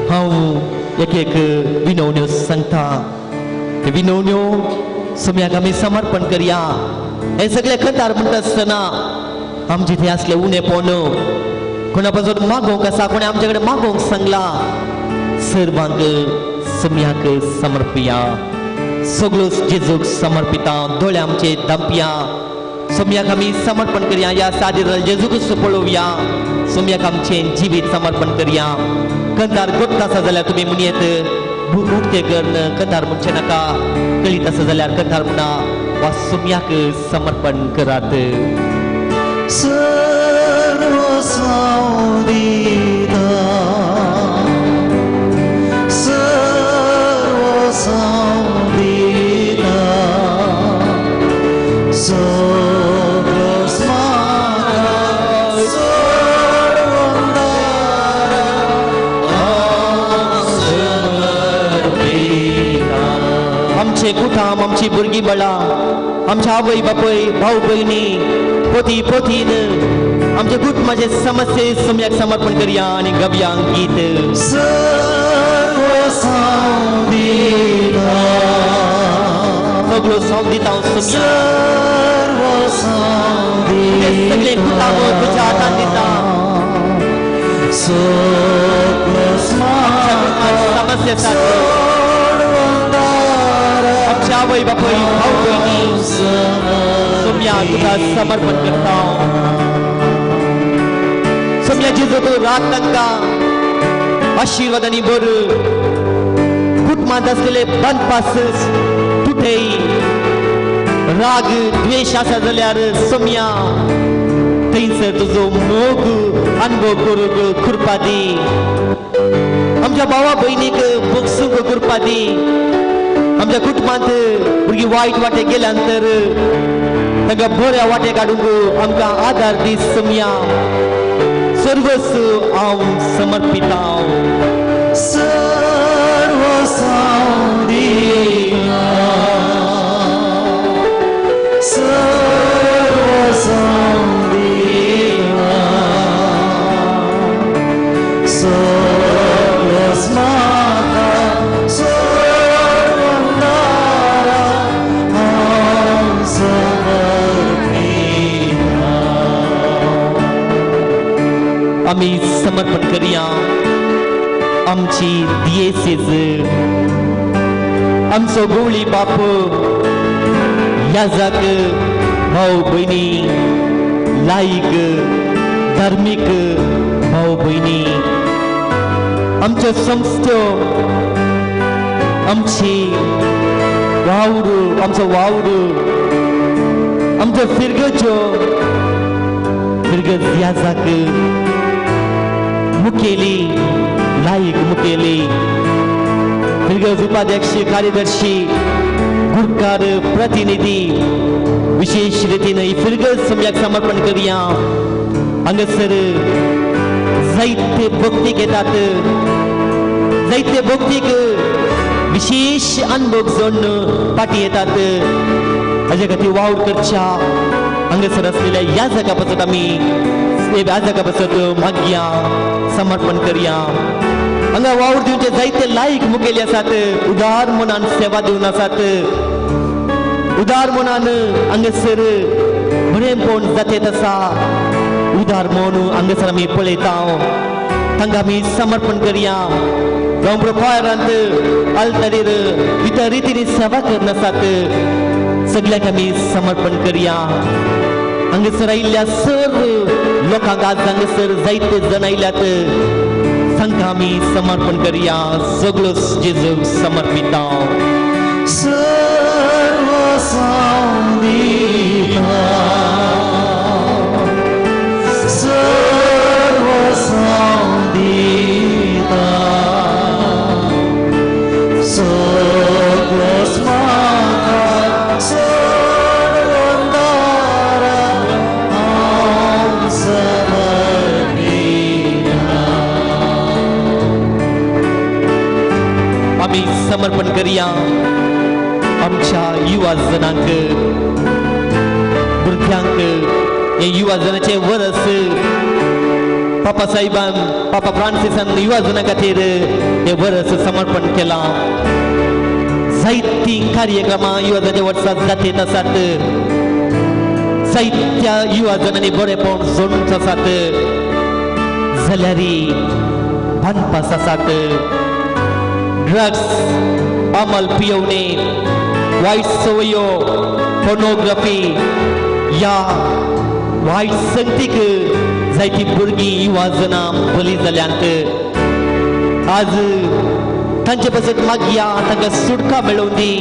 हांव एक एक विनवण्यो सांगता. ते विनवण्यो सोम्याक आमी समर्पण करया. हे सगळे कतार म्हणटा आसतना आमचे थंय आसले उणेपण कोणा पासून मागोवंक आसा, कोणें आमचे कडेन मागोवंक सांगला, सर्वांक सोम्याक समर्पया. सगळो जेजूक समर्पिता. दोळे आमचे दांपया. सोम्याक आमी समर्पण करया. ह्या सादी जेजूकच पळोवया. सोम्याक आमचें जिवीत समर्पण करया. कंदार गोत्त आसा जाल्यार तुमी म्हणयेत उक्ते करून कंदार म्हणचें नाका. कळीत आसा जाल्यार कंदार म्हणा वा सोम्याक समर्पण करात. सर्व दिता, सर्व दिता, सगळोच म्हाका सोडून दारा हांव समर्पिता. आमचे कुटाम, आमची भुरगीं बाळां, आमच्या आवय बापूय, भाव भयणी, पोती पोतीन, आमच्या कुटुंबाचे समस्ये सोम्याक समर्पण करया आनी गव्यांक गीत. सर्व दिता, सगळो साव दिता हांव सोम्याक. सर्व सगळे कुटाम तुज्या हातान दिता. सगळोच आमच्या म्हाका कुटुंबात समस्या आसात. सोडून दारा आमच्या आवय बापूय, भाव भयणी, सोम्या तुका समर्पण करता. सोम्या जेजू तूं रात तांकां आशिर्वादांनी भर. कुटुंबांत आसलेले बांदपास तुटय. राग द्वेश आसा जाल्यार सोम्या थंयसर तुजो मोग अनुभव करूंक कृपा दी. आमच्या भावा भयणीक बोगसूंक कृपा दी. आमच्या कुटुंबांत भुरगीं वायट वाटे गेल्या नंतर तांकां बऱ्या वाटे काडूंक आमकां आदार दी सोम्या. सर्वस्व हांव समर्पिता. सर्व दिता, सर्व दिता, सगळोच म्हाका सोडून दारा हांव समर्पिता. आमी समर्पण करया आमची दियेसीज, आमचो गवळी बाप याजाक, भाव भयणी, लायक धार्मीक भाव भयणी, आमच्यो संस्थ्यो, आमची वावर, आमचो वावर, आमच्यो फिरगच्यो फिरगज याजाक मुखेली, लायक मुखेली, फिरगज उपाध्यक्ष, कार्यदर्शी, गुरकार, प्रतिनिधी, विशेष रितीन ही फिरगज सम्याक समर्पण करया. हांगासर जायते भक्तीक येतात. जायते भक्तीक विशेष अनुभव जोडून फाटी येतात. हाजे खातीर वावर करच्या हांगासर आसलेल्या ह्या जागा पासत आमी ह्या जागा पासत मागया समर्पण करया. हांगा वावर दिवचे जायते लायक मुखेली आसात. उदार मनान सेवा दिवन आसात. उदार मनान हांगासर बरेंपण जातेत आसा. उदार मन हांगासर आमी पळयता. तांकां आमी समर्पण करया. गांवब्रो क्वायरांत आल्तारीर भितर रितीनी सेवा करनासात सगळ्यांक आमी समर्पण करया. हांगासर आयिल्ल्या सर्व लोकांक आज हांगासर जायते जण आयल्यात तांकां आमी समर्पण करया. सगळो जेजूक समर्पिता. सर्व दिता, सर्व दिता, सगळोच म्हाका सोडून दारा हांव समर्पिता. आमी समर्पण करया आमच्या युवा जणांक, भुरग्यांक. हे युवा जणांचे वरस पापा साहेबान, पापा फ्रांसिसान युवा जणां खातीर हे वरस समर्पण केलां. जायतीं कार्यक्रमां युवा जणांच्या वर्सात जातीत आसात. जायत्या युवा जणांनी बरेपण जोडून आसात, जाल्यार बांदपास आसात. ड्रग्स, अमल पियोवणे, वायट संवयो, पोर्नोग्राफी ह्या वायट संगतीक जायतीं भुरगीं युवा जणां बली जाल्यांत. आज तांचे पासत मागया तांकां सुटका मेळोवन दी.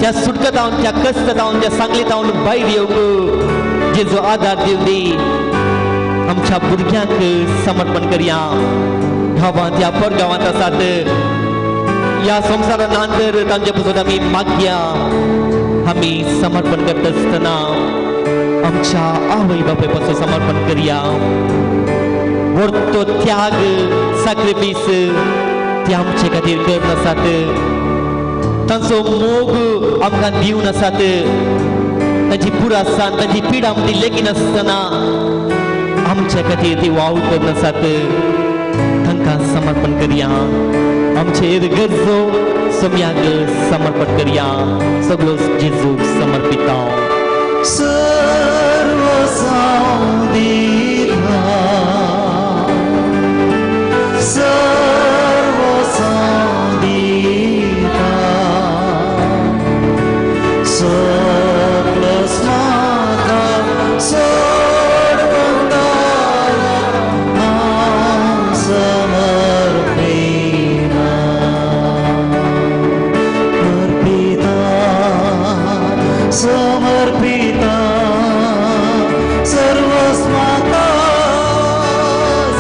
त्या सुटका जावन, त्या कश्ट जावन, त्या सांगली जावन भायर येवंक जेजो आदार दिवन दी. आमच्या भुरग्यांक समर्पण करया. गांवांत ह्या परगांवांत आसात ह्या संवसारान तर तांचे पासून आमी मागया. आमी समर्पण करता आसतना आमच्या आवय बापाय पासून समर्पण करया. व्हडतो त्याग, सॅक्रिफीस ते आमचे खातीर करत आसात. तांचो मोग आमकां दिवन आसात. तांची पुरासान, तांची पिडा आमची लेखिनासतना आमच्या खातीर ती वावर करत आसात. तांकां समर्पण करया. आमचे गरजो सम्याक समर्पण करया. सगळो जेजूक समर्पिता. सर्व दिता, सर्व दिता, सगळोच म्हाका सोडून दारा हांव समर्पिता. अर्पिता, समर्पिता, सर्वस्व म्हाका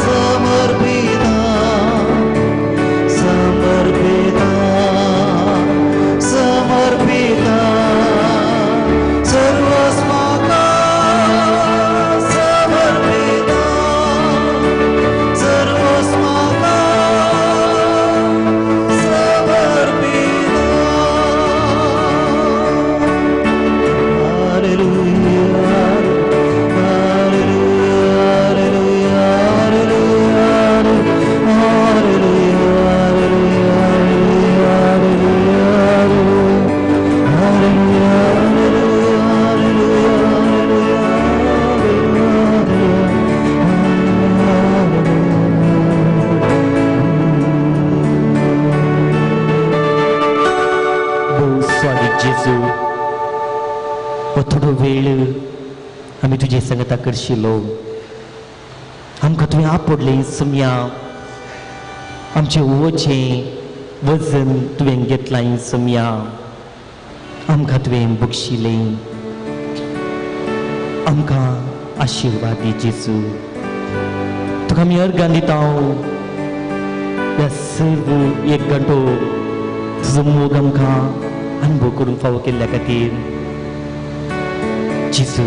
समर्पिता, समर्पिता, समर्पिता, सर्वस्व म्हाका समर्पिता, सर्वस्व म्हाका समर्पिता. Hallelujah, hallelujah, hallelujah, hallelujah, hallelujah, भोव स्वादीक जेजू, हो थोडो वेळ आमी तुजे संगता करशिलो. आमकां तुवें आपडलें सम्या. आमचें ओचें वजन तुवें घेतलां सम्या. आमकां तुवें बक्षिलें. आमकां आशिर्वाद दी जेजू. तुका आमी अर्गां दिता. ह्या सर्व एक घंटो तुजो मोग आमकां अनुभव करूंक फावो केल्ल्या खातीर जेजू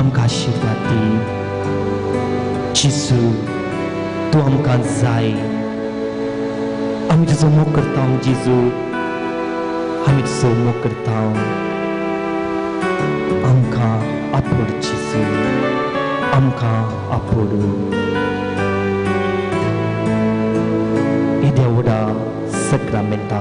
आमकां आशिर्वाद दी. जेजू तूं आमकां जाय. आमी तुजो मोग करता जेजू, आमी तुजो मोग करता. आमकां आपोड जेजू, आमकां आपोड. येद्या व्हडा सक्रामेंता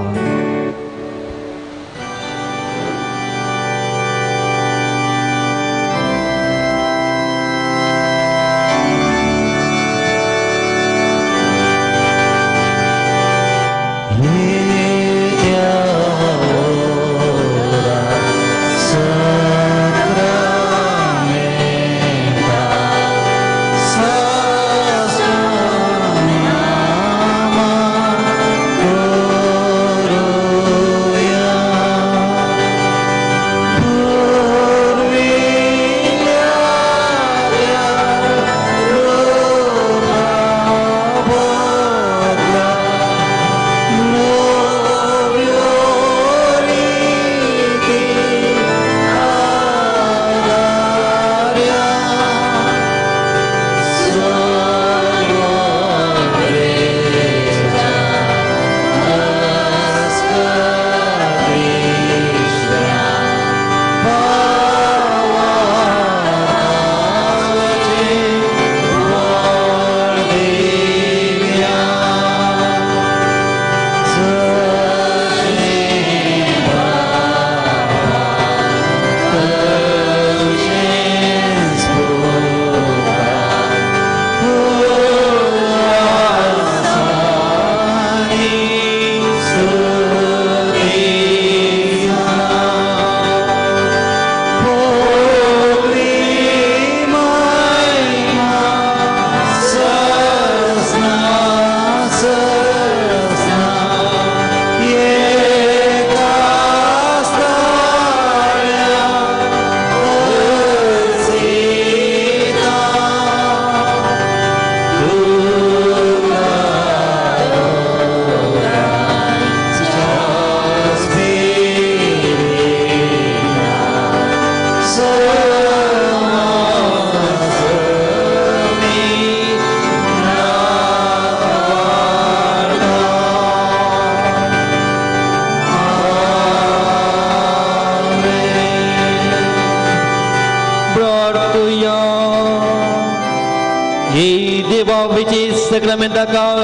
देवा वेचे सक्रामेंता काळ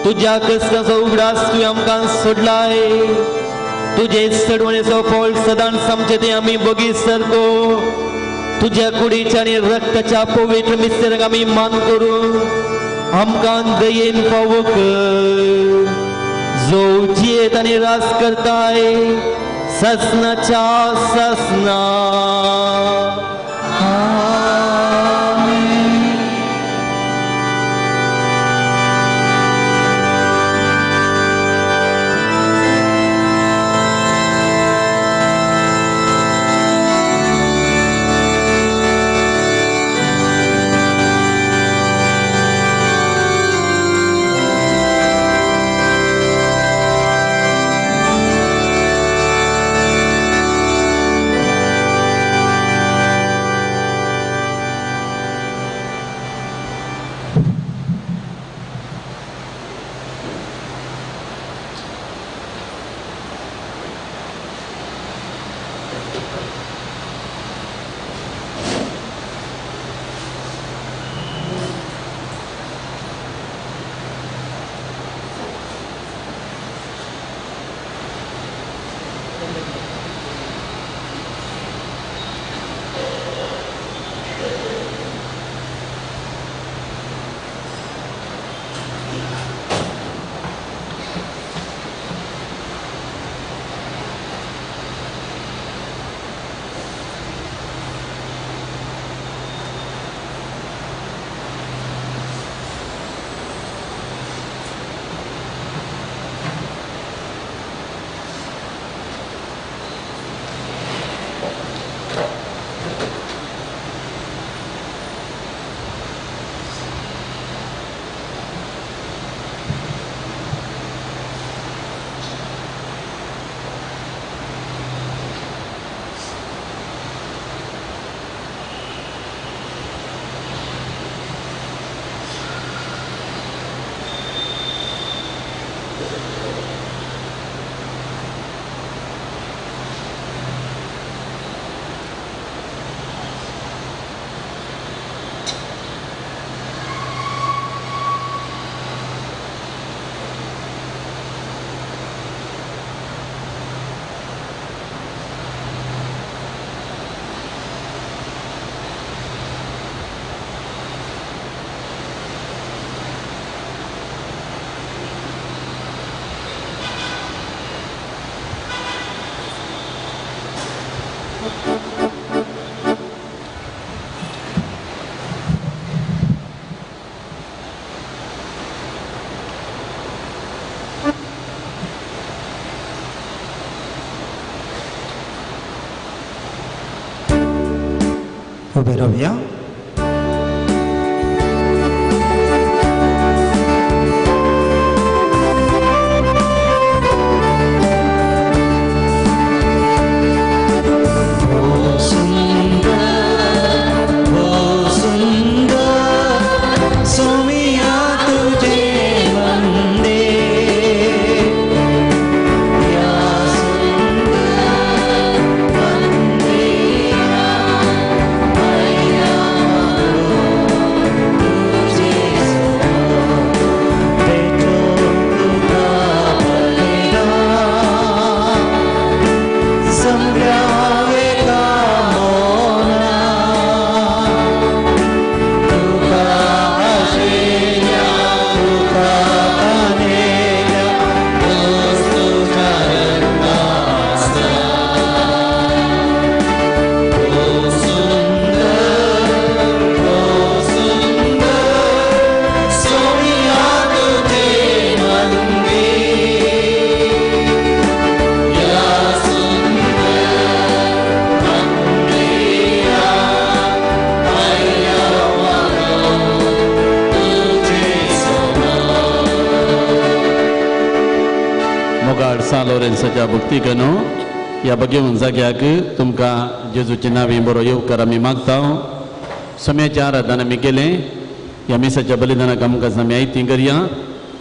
तुज्या क्रिस्ताचो उगडास तुवें आमकां सोडलाय. तुजे सडवणेचो फळ सदांच आमचे ते आमी बगीर सारको तुज्या कुडीच्या आनी रक्ताच्या पवित्र मिस्तेराक आमी मान करून आमकां दयेन फावो कर. जो जियेत आनी रास करताय ससनाच्या ससना. उभे राहूया. लोरेन्साच्या भक्तीकनो ह्या बगेवन जाग्याक तुमकां जेजूचे नांवी बरो येवकार आमी मागता. सम्याच्या आराधना आमी केलें. ह्या मिसाच्या बलिदानाक आमकां आमी आयती करया.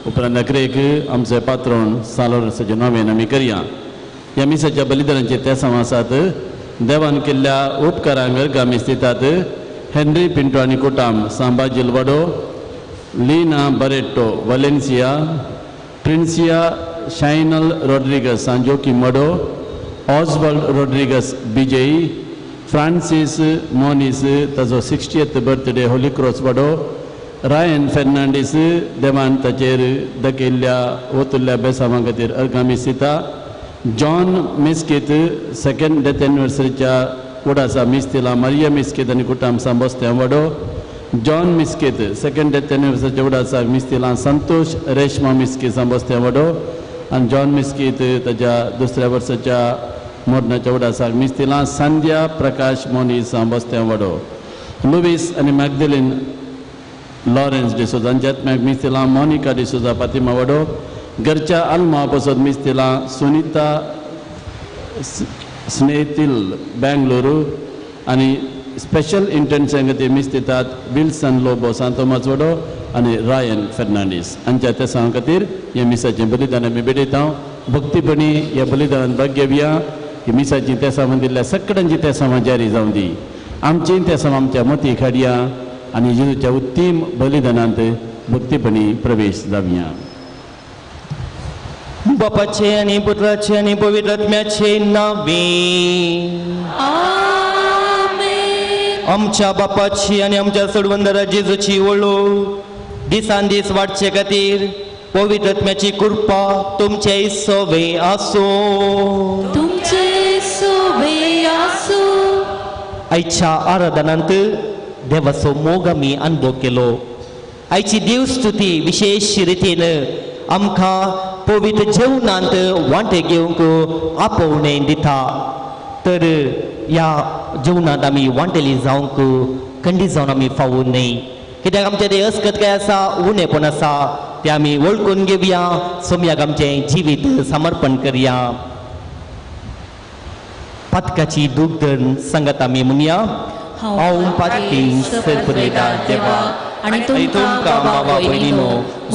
उपरांत अकरेक आमचें पात्रोण सान लोरेन्साचे नोवेन आमी करया. ह्या मिसाच्या बलिदानाचे तेसांव आसात. देवान केल्ल्या उपकारांक आमी दितात. हेनरी पिंटो आनी कुटाम Samba जिलवाडो, Lina Barreto Valencia, Princia Shinal Rodrigues Sanjoki Mado, Oswald Rodrigues Bijai, Francis Moniz ताजो 60th birthday Holy Cross वाडो, रायन फेर्नांडीस देवान ताचेर दकिल्ल्या ओतुल्ल्या बेसांवा खातीर अर्गामी दिता, जॉन मिस्कीत सेकंड डेथ एनिवर्सरीच्या उडासा मिस्तिला मारिया मिस्कीत आनी कुटाम सांबोस्त्या वाडो, जॉन मिस्कीत सेकंड डेथ एनिवर्सरीच्या उडासाक मिस्तिला संतोष रेशमा मिस्कीत सांबोस्त्या वाडो आनी जॉन मिस्कीत ताज्या दुसऱ्या वर्साच्या मरणाच्या उडासाक मिस्तिला संध्या प्रकाश मोनी सांबोस्त्या वाडो, लुवीस आनी मॅगदेलीन लॉरेन्स डिसोजा हांच्या आत्म्याक मिस्तिला मोनिका डिसोजा फातिमा वाडो, घरच्या आल्मा पसत मिस्तिला सुनिता स्नेतील बेंगलुरू आनी स्पेशल इंटेन्शन खातीर मिस्तितात विल्सन लोबो सांतोमास वडो आनी रायन फेर्नांडीस हांच्या तेसां खातीर ह्या मिसाचें बलिदान आमी भेटयता. भक्तीपणी ह्या बलिदानान भाग घेवया. ही मिसाची तेसां दिल्ल्या सगळ्यांची तेसां जारी जावं दी. आमची तेसां आमच्या मती हाडया आनी जेजूच्या उत्तीम बलिदानांत भक्तीपणी प्रवेश जावया. बापाचे आनी पुत्राचे आनी पवित्र आत्म्याचे नावे. आमच्या बापाची आनी आमच्या सोडवंदरा जेजूची वळख दिसान दीस वाडचे खातीर पवित्र आत्म्याची कृपा तुमचे सोवे आसूं. तुमचे सोवे आसूं. आयच्या आराधनांत देवाचो मोग आमी अनुभव केलो. आयची देवस्तुती विशेश रितीन आमकां पवित्र जेवणांत वांटे घेवंक आपोवणें दिता. तर ह्या जेवणांत आमी वांटेली जावंक खंडीत जावन आमी फावूं न्हय, कित्याक आमचें तें अस्कत काय आसा, उणेपण आसा, तें आमी वळखून घेवया. सोमयाक आमचें जिवीत समर्पण करया. पातकाची दूख धरून सांगत आमी म्हणया, हांव पातकी सरपुरेदा देवा आनी तुमकां बाबा भयणीनो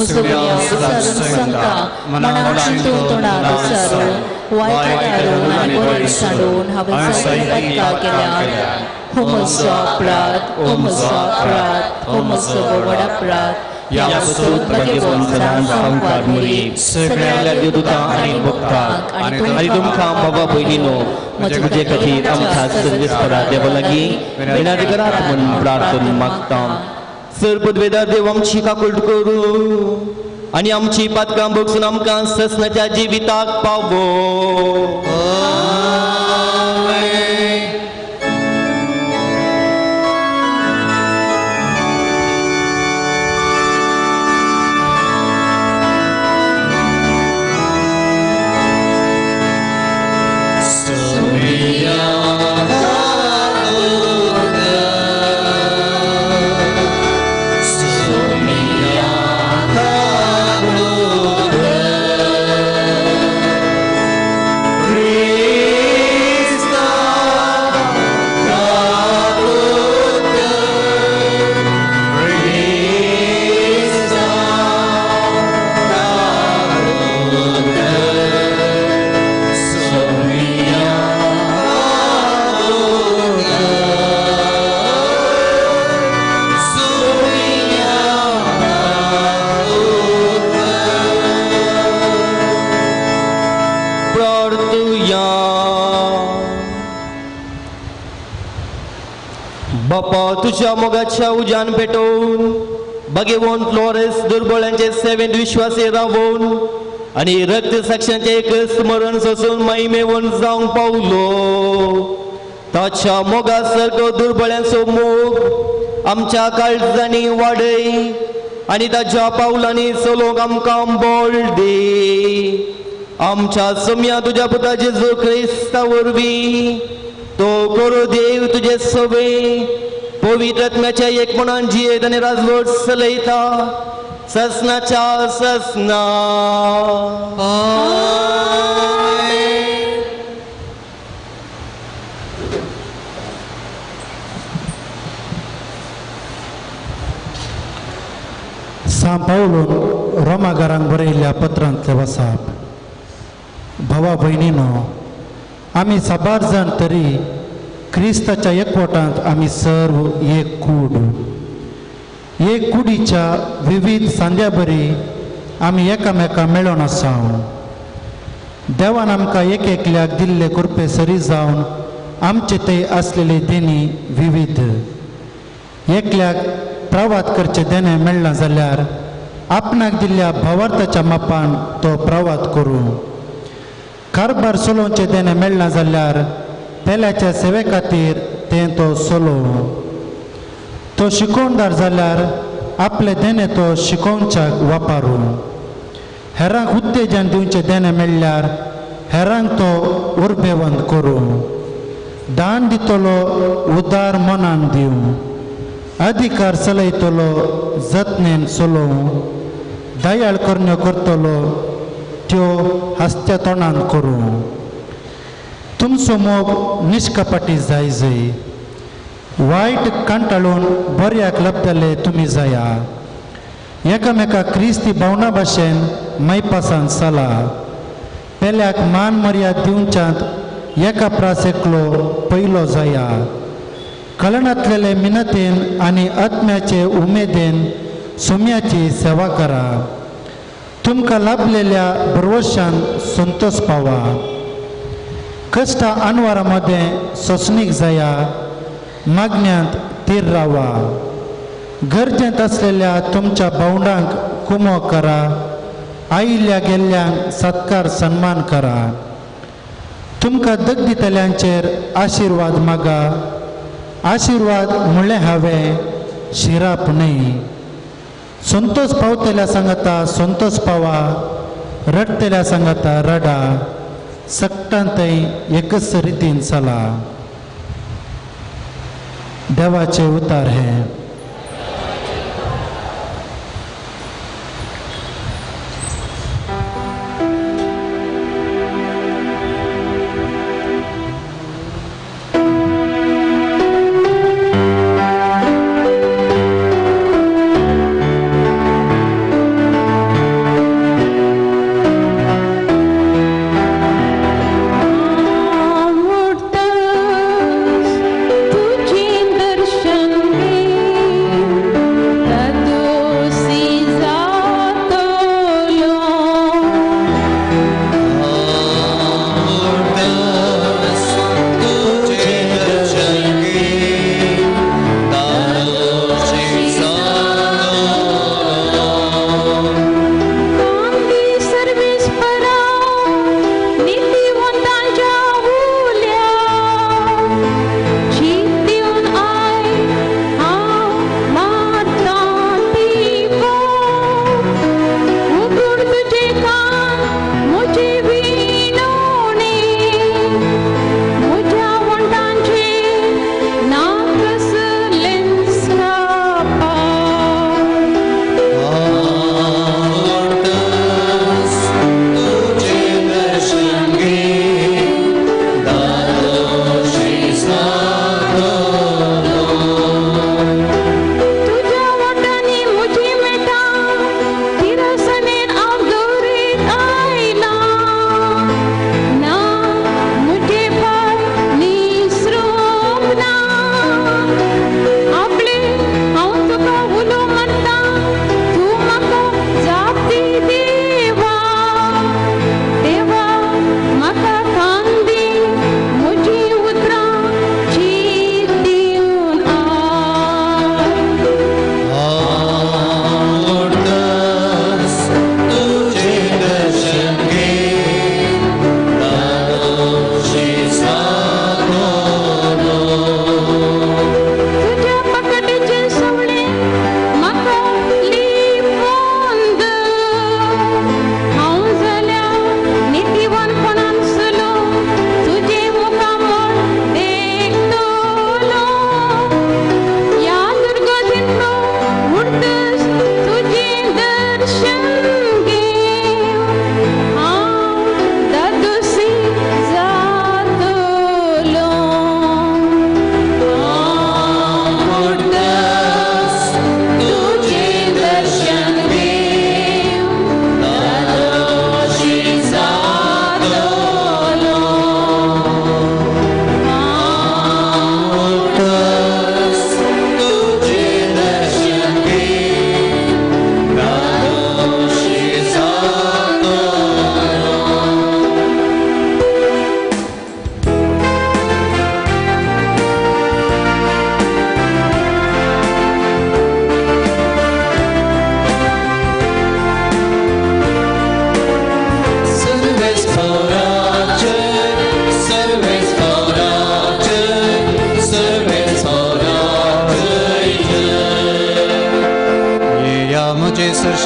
सांगता मनान चिंतून तोंडार विचारून वायट हाडून आनी बरें सांडून हांवें सगळीं पातकां केल्यात. हो म्हजो अपराध, हो म्हजो अपराध, हो म्हजो व्हड अपराध. ह्या सगळ्या देवदूतां आनी भक्तांक आनी तुमकां बाबा भयणीनो म्हजे खातीर आमच्या सर्वेस्परा देवा लागीं विनंती करात म्हूण प्रार्थना मागता. सर पदवेदार देव आमची काकूट करूं आनी आमची पातकां भोगसून आमकां ससनाच्या जिविताक पावो. बापा तुझ्या मोगाच्या उज्यान पेटोवन बगेवन फ्लोरेस दुर्बळ्यांचे सेवेंत विश्वासी रावोवन आनी रक्त साक्षांचे एक स्मरण सोसून महिमेवन जावंक पावलो. ताच्या मोगा सारको दुर्बळ्यांचो मोग आमच्या काळजांनी वाडय आनी ताच्या पावलांनी चलोवंक आमकां बळ दी. आमच्या सोम्या तुज्या पुता जेजू क्रिस्ता वरवीं तो करो देव तुजे सवे पवित्र आत्म्याच्या एकपणान जियेत आनी राजवट चलयता ससनाच्या ससना. सां पावलून रोमागारांक बरयल्ल्या पत्रांतले वसाप. भावा भयणीनो, आमी साबार जाण तरी क्रिस्ताच्या एकवटांत आमी सर्व एक कूड. एक कुडीच्या विविध सांद्या बरी आमी एकामेका मेळोन आसा. देवान आमकां एक एकल्याक दिल्ले कृपे सरी जावन आमचे ते आसलेले देणी विविध. एकल्याक प्रवात करचें देणें मेळ्ळां जाल्यार आपणाक दिल्ल्या भावार्थाच्या मापान तो प्रवात करूं. कारभार चलोवचें देणें मेळ्ळां जाल्यार पेल्याच्या सेवे खातीर तें तो चलोवं. तो शिकोवणदार जाल्यार आपलें देणें तो शिकोवच्याक वापरूं. हेरांक उत्तेजन दिवचें देणें मेळ्ळ्यार हेरांक तो उर्बेवंत करूं. दान दितलो उदार मनान दिवं. अधिकार चलयतलो जतनेन चलोवं. दयाळ करण्यो करतलो त्यो हासत्या तोंडान करूं. तुमचो मोग निश्कपटी जाय जय. वायट कंटाळून बऱ्याक लपतले तुमी जाया. एकामेका क्रिस्ती भावना भाशेन मायपासान चला. पेल्याक मान मर्याद दिवच्यांत एका प्रास एकलो पयलो जाया. कलनांतलेले मिनतेन आनी आत्म्याचे उमेदीन सोम्याची सेवा करा. तुमकां लाभलेल्या भरवशान संतोष पावा. कश्टा अनवरा मदें सोंसणीक जाया. मागण्यांत तीर रावा. गरजेंत आसलेल्या तुमच्या भावंडांक कुमो करा. आयिल्ल्या गेल्ल्यांक सत्कार सन्मान करा. तुमकां दग दितल्यांचेर आशिर्वाद मागा. आशिर्वाद म्हणलें हांवें शिराप न्हय. संतोष पावतल्या सांगता संतोष पावा. रडटल्या सांगता रडा. सगटान थंय एकच रितीन चला. देवाचे उतार हे. तुझे दर्शन.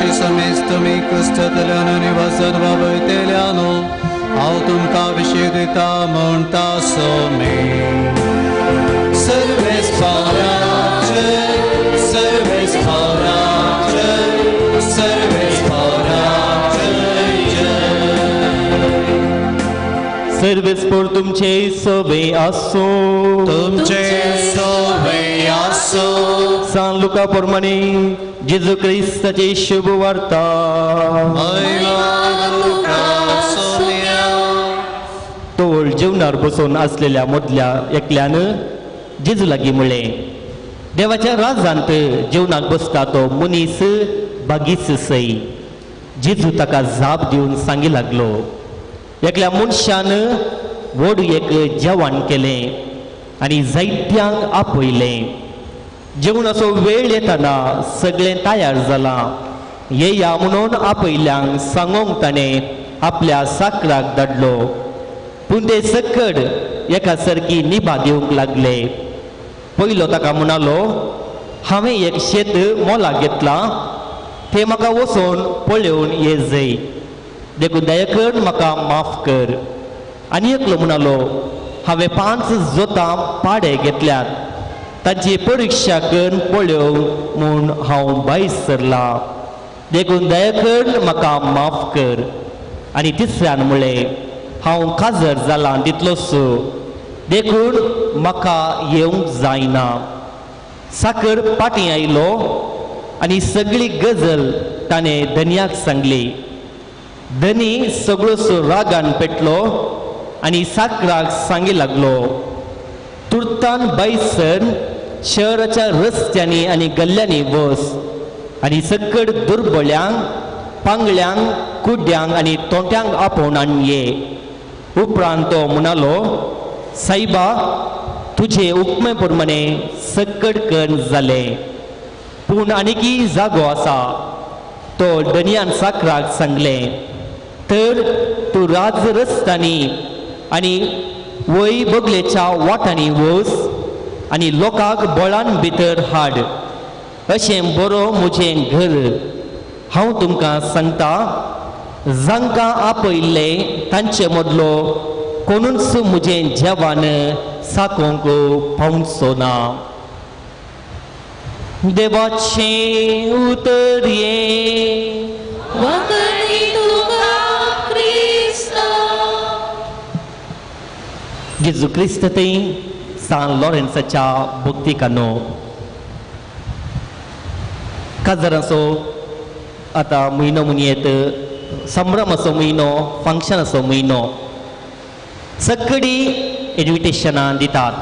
विशी समेज तुमी कुश्टतल्यान आनी वजन वावयतल्यानो हांव तुमकां विशी दिता म्हणटा सोमे. सर्वेस पावराचे, सर्वेस पावराचे, सर्वेस पावराचे जय. सर्वेस पोर तुमचे सोबे आसो. तुमचे सोबे आसो. सान लुका प्रमाणे जेजू क्रिस्ताची शुभ वार्ता. तोळ जेवणार बसून असलेल्या मदल्या एकल्यान जेजू लागीं म्हणलें, देवाच्या राजांत जेवणाक बसता तो मनीस बागीच सई. जेजू ताका जाप दिवन सांगी लागलो, एकल्या मनशान व्हड एक जेवण केलें आनी जायत्यांक आपयलें. जेवणाचो वेळ येताना सगळें तयार जालां, येया म्हणून आपयल्यांक सांगोंक ताणें आपल्या साकराक धाडलो. पूण ते सकड एका सारकी निभा दिवंक लागले. पयलो ताका म्हणालो, हांवें एक शेत मोलाक घेतलां, तें म्हाका वचून पळोवन ये जय, देखून दया कर म्हाका माफ कर. आनी एकलो म्हणालो, हांवें 5 जोतां पाडे घेतल्यात, तांची परिक्षा करून पळोवंक म्हूण हांव भायर सरलां, देखून दया कर म्हाका माफ कर. आनी तिसऱ्यान म्हणलें, हांव काजर जालां तितलोच, देखून म्हाका येवंक जायना. साकर पाटी आयलो आनी सगळी गजल ताणें धनयाक सांगली. धनी सगळोसो रागान पेटलो आनी साकराक सांगी लागलो, तुर्तान भायसर शहराच्या रस्त्यांनी आनी गल्ल्यांनी वस आनी सकड दुर्बळ्यांक, पांगळ्यांक, कुड्यांक आनी तोंट्यांक आपोवन हाडून ये. उपरांत तो म्हणालो, सायबा, तुजे उपमे प्रमाणे सकड कर जालें, पूण आनीकी जागो आसा. तो धनयान साकराक सांगलें, तर तूं राज रस्त्यांनी आनी वय बगलेच्या वाटांनी वच आनी लोकांक बळान भितर हाड, अशें बरो म्हजें घर. हांव तुमकां सांगता, जांकां आपयल्लें तांचे मदलो कोणूच म्हजें जेवण साकोवंक पावचो ना. देवाचें उतर हें. जेजू क्रिस्त थंय सान लॉरेन्साच्या भक्तिकानो काजराचो आतां म्हयनो म्हणयेत, संभ्रमाचो म्हयनो, फंक्शनाचो म्हयनो. सगळीं इन्विटेशनां दितात,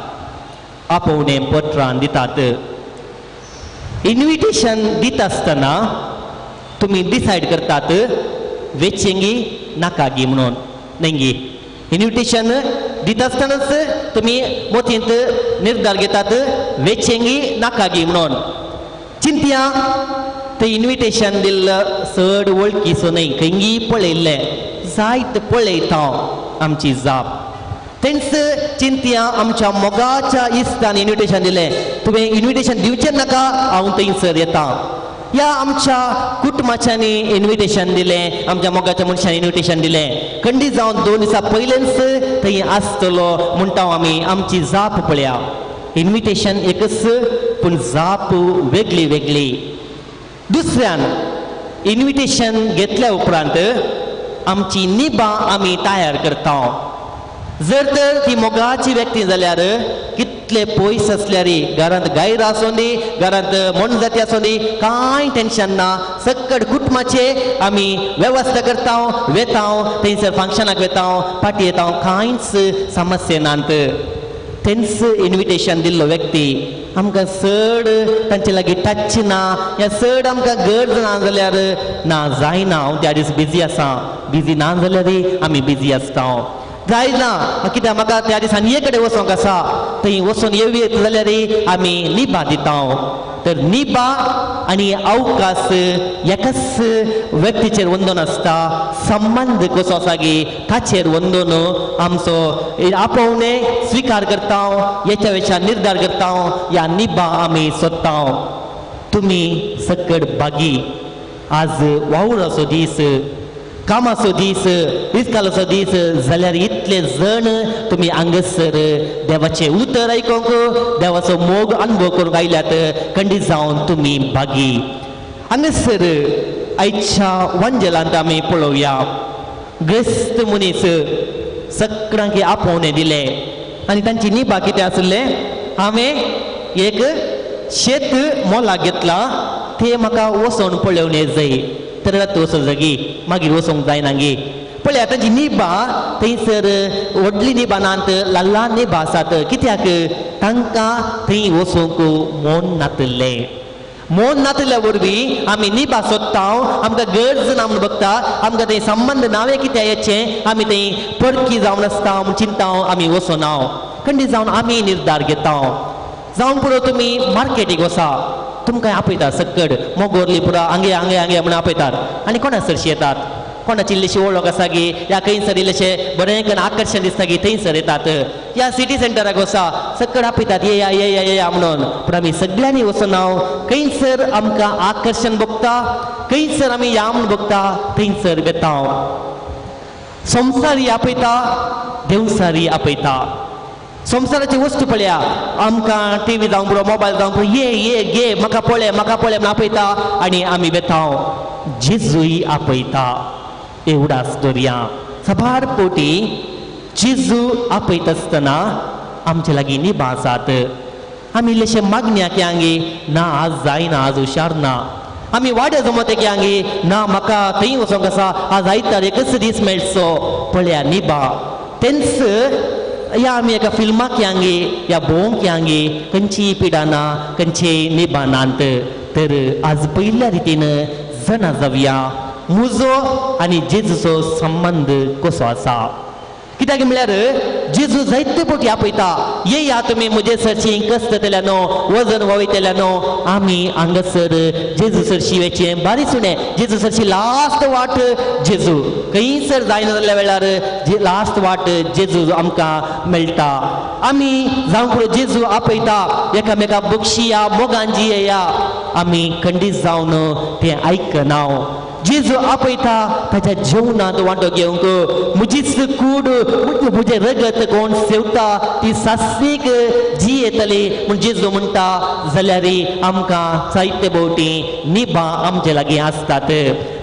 आपोवणें पत्रां दितात. इन्विटेशन दिता आसतना तुमी डिसायड करतात वेचेंगी नाका गी म्हणून, न्हय गी? इन्विटेशन दिता आसतनाच तुमी मोतींत निर्धार घेतात वेचेंगी नाका गी म्हणून. चिंतया ते इन्विटेशन दिल्लं चड वळखीचो न्हय, खंयगी पळयल्लें जायत पळयता आमची जाप. तेंच चिंतया आमच्या मोगाच्या इश्टान इन्विटेशन दिलें, तुवें इन्विटेशन दिवचें नाका, हांव थंयसर येता. या आमच्या कुटुंबाच्यांनी इन्विटेशन दिलें, आमच्या मोगाच्या मनशान इन्विटेशन दिलें, खंडीत जावन 2 दिसां पयलेंच थंय आसतलो म्हणटा आमी. आमची जाप पळया, इन्विटेशन एकच पूण जाप वेगळी वेगळी. दुसऱ्यान इन्विटेशन घेतल्या उपरांत आमची निबां आमी तयार करता. जर तर ती मोगाची व्यक्ती जाल्यार कितले पयस आसल्यार, घरांत गायर आसूं दी, घरांत मोनजाती आसूं दी, कांय टेंशन ना, सकड कुटुंबाचे आमी वेवस्था करता, वेता थंयसर फंक्शनाक वेता, पाटी येता, कांयच समस्या नात. तेंच इन्विटेशन दिल्लो व्यक्ती आमकां चड तांचे लागीं टच ना, या चड आमकां गरज ना जाल्यार ना जायना, हांव त्या दीस बिजी आसा. बिजी ना जाल्यार आमी बिजी आसता. जायना कित्याक म्हाका त्या दिसा आनी कडेन वचोंक आसा, थंय वचून येवयेत जाल्यार आमी निभा दिता. तर निभा आनी अवकाश एकाच व्यक्तीचेर वंदन आसता, संबंद कसो आसा गी ताचेर वंदन आमचो आपोवणें स्विकार करता, हेच्या वेच्या निर्धार करता, ह्या निभा आमी सोदता. तुमी सकड भागी आज वावराचो दीस, कामाचो दीस, इस्कालाचो दीस जाल्यार इतले जण तुमी हांगासर देवाचें उतर आयकूंक, देवाचो मोग अनुभव करूंक आयल्यात. खंडीत जावन तुमी भागी. हांगासर आयच्या वंजलांत आमी पळोवया, ग्रेस्त मनीस सगळ्यांक आपोवणें दिलें आनी तांची निभा कितें आसलें, हांवें एक शेत मोलाक घेतलां, तें म्हाका वचोन पळोवणें जाय. तर वचोंक जागी, मागीर वचोंक जायना गे. पळया तांची निभा थंयसर व्हडली निभा नात, ल्हान ल्हान निभा आसात. कित्याक तांकां थंय वचूंक मन नातिल्लें. मन नातिल्ल्या वरवीं आमी निभा सोदता, आमकां गरज ना म्हूण बगता, आमकां थंय संबंद नावें कित्याक येचें, आमी थंय परकी जावन आसता म्हूण चिंता, आमी वचना. खंडीत जावन आमी निर्धार घेता. जावन पुरो तुमी मार्केटीक वसा, तुमकां आपयतात सक्कड मोगोरली पुरा हांगे हांगे हांगे म्हणून आपयतात आनी कोणा सरशी येतात, कोणाची इल्लीशी वळख आसा गी, या खंयसर इल्लेशें बरें करून आकर्शण दिसता गी थंयसर येतात. या सिटी सेंटराक वसा, सक्कड आपयतात येया येया येया म्हणून. पूण आमी सगळ्यांनी वचना. खंयसर आमकां आकर्शण बगता, खंयसर आमी या म्हूण बगता, थंयसर वेता. संवसारी आपयता, देवसारी आपयता. संवसाराची वस्तू पळया, आमकां टी व्ही जावं पुरो, मोबायल जावं पुरो, ये ये घे, म्हाका पळय म्हाका पळय म्हूण आपयता आनी आमी वेता. जेजूय आपयता. एवडास दवरया, साबार पोटी जेजू आपयता आसतना आमचे लागीं निभा आसात. आमी इल्लेशे मागण्या की आंगी ना, आज जायना, आज हुशार ना. आमी वाड्या जमोते की आंगी ना, म्हाका थंय वचोंक आसा, आज आयतार एकच दीस मेळचो. पळया निभा तेंच या आमी एका फिल्माक यांगी या भोवंक यांगी खंयचीय पिडा ना, खंयचीय निभा नात. तर आज पयल्या रितीन जाणा जावया म्हजो आनी जेजूचो संबंद कसो आसा. कित्याक म्हळ्यार जेजू जायते फावटी आपयता, येया तुमी म्हजे सरशी कश्ट जातल्यानो, वजन वयतल्यानो. आमी हांगासर जेजू सरशी वचचें बारीक सुणें, जेजू सरशी लास्ट वाट जेजू खंयसर जायना जाल्ल्या वेळार लास्ट वाट जेजू आमकां मेळटा. आमी जावं पुरो जेजू आपयता, एकामेका बक्षिया, मोगान जियेया. आमी खंडीत जावन तें आयकना. जेजू आपयता ताच्या जेवणांत वांटो घेवंक, म्हजीच कूड म्हजें रगत कोण सेवता ती सासणीक जियेतली म्हूण जेजू म्हणटा. जाल्यार आमकां जायते भोवटी निभा आमचे लागीं आसतात.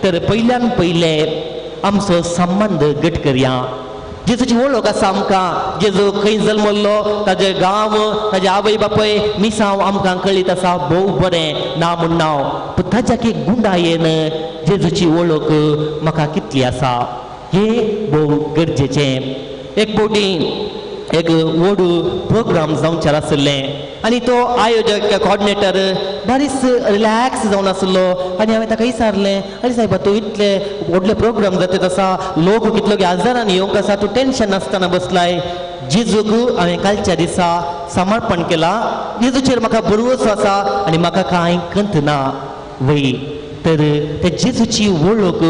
तर पयल्यान पयले आमचो संबंद घट करया. जेजूची वळख आसा आमकां, जेजू खंय जल्मल्लो, ताजे गांव, ताजे आवय बापूय, मिसांव आमकां कळीत आसा भोव बरें ना म्हूण नांव. पूण ताच्या की गुंडायेन जेजूची वळख म्हाका कितली आसा हें भोव गरजेचें. एक फावटी एक व्हड प्रोग्राम जावचें आशिल्लें आनी तो आयोजक कॉर्डिनेटर बारीस रिलॅक्स जावन आसलो आनी हांवें ताका विचारलें, आरे सायबा तूं इतले व्हडले प्रोग्राम जाता आसा, लोक कितलो हजारांनी येवंक आसा, तूं टेंशन नासतना बसलाय. जेजूक हांवें कालच्या दिसा समर्पण केलां, जेजूचेर म्हाका भरवंसो आसा आनी म्हाका कांय कंत ना. वय तर ते जेजूची वळख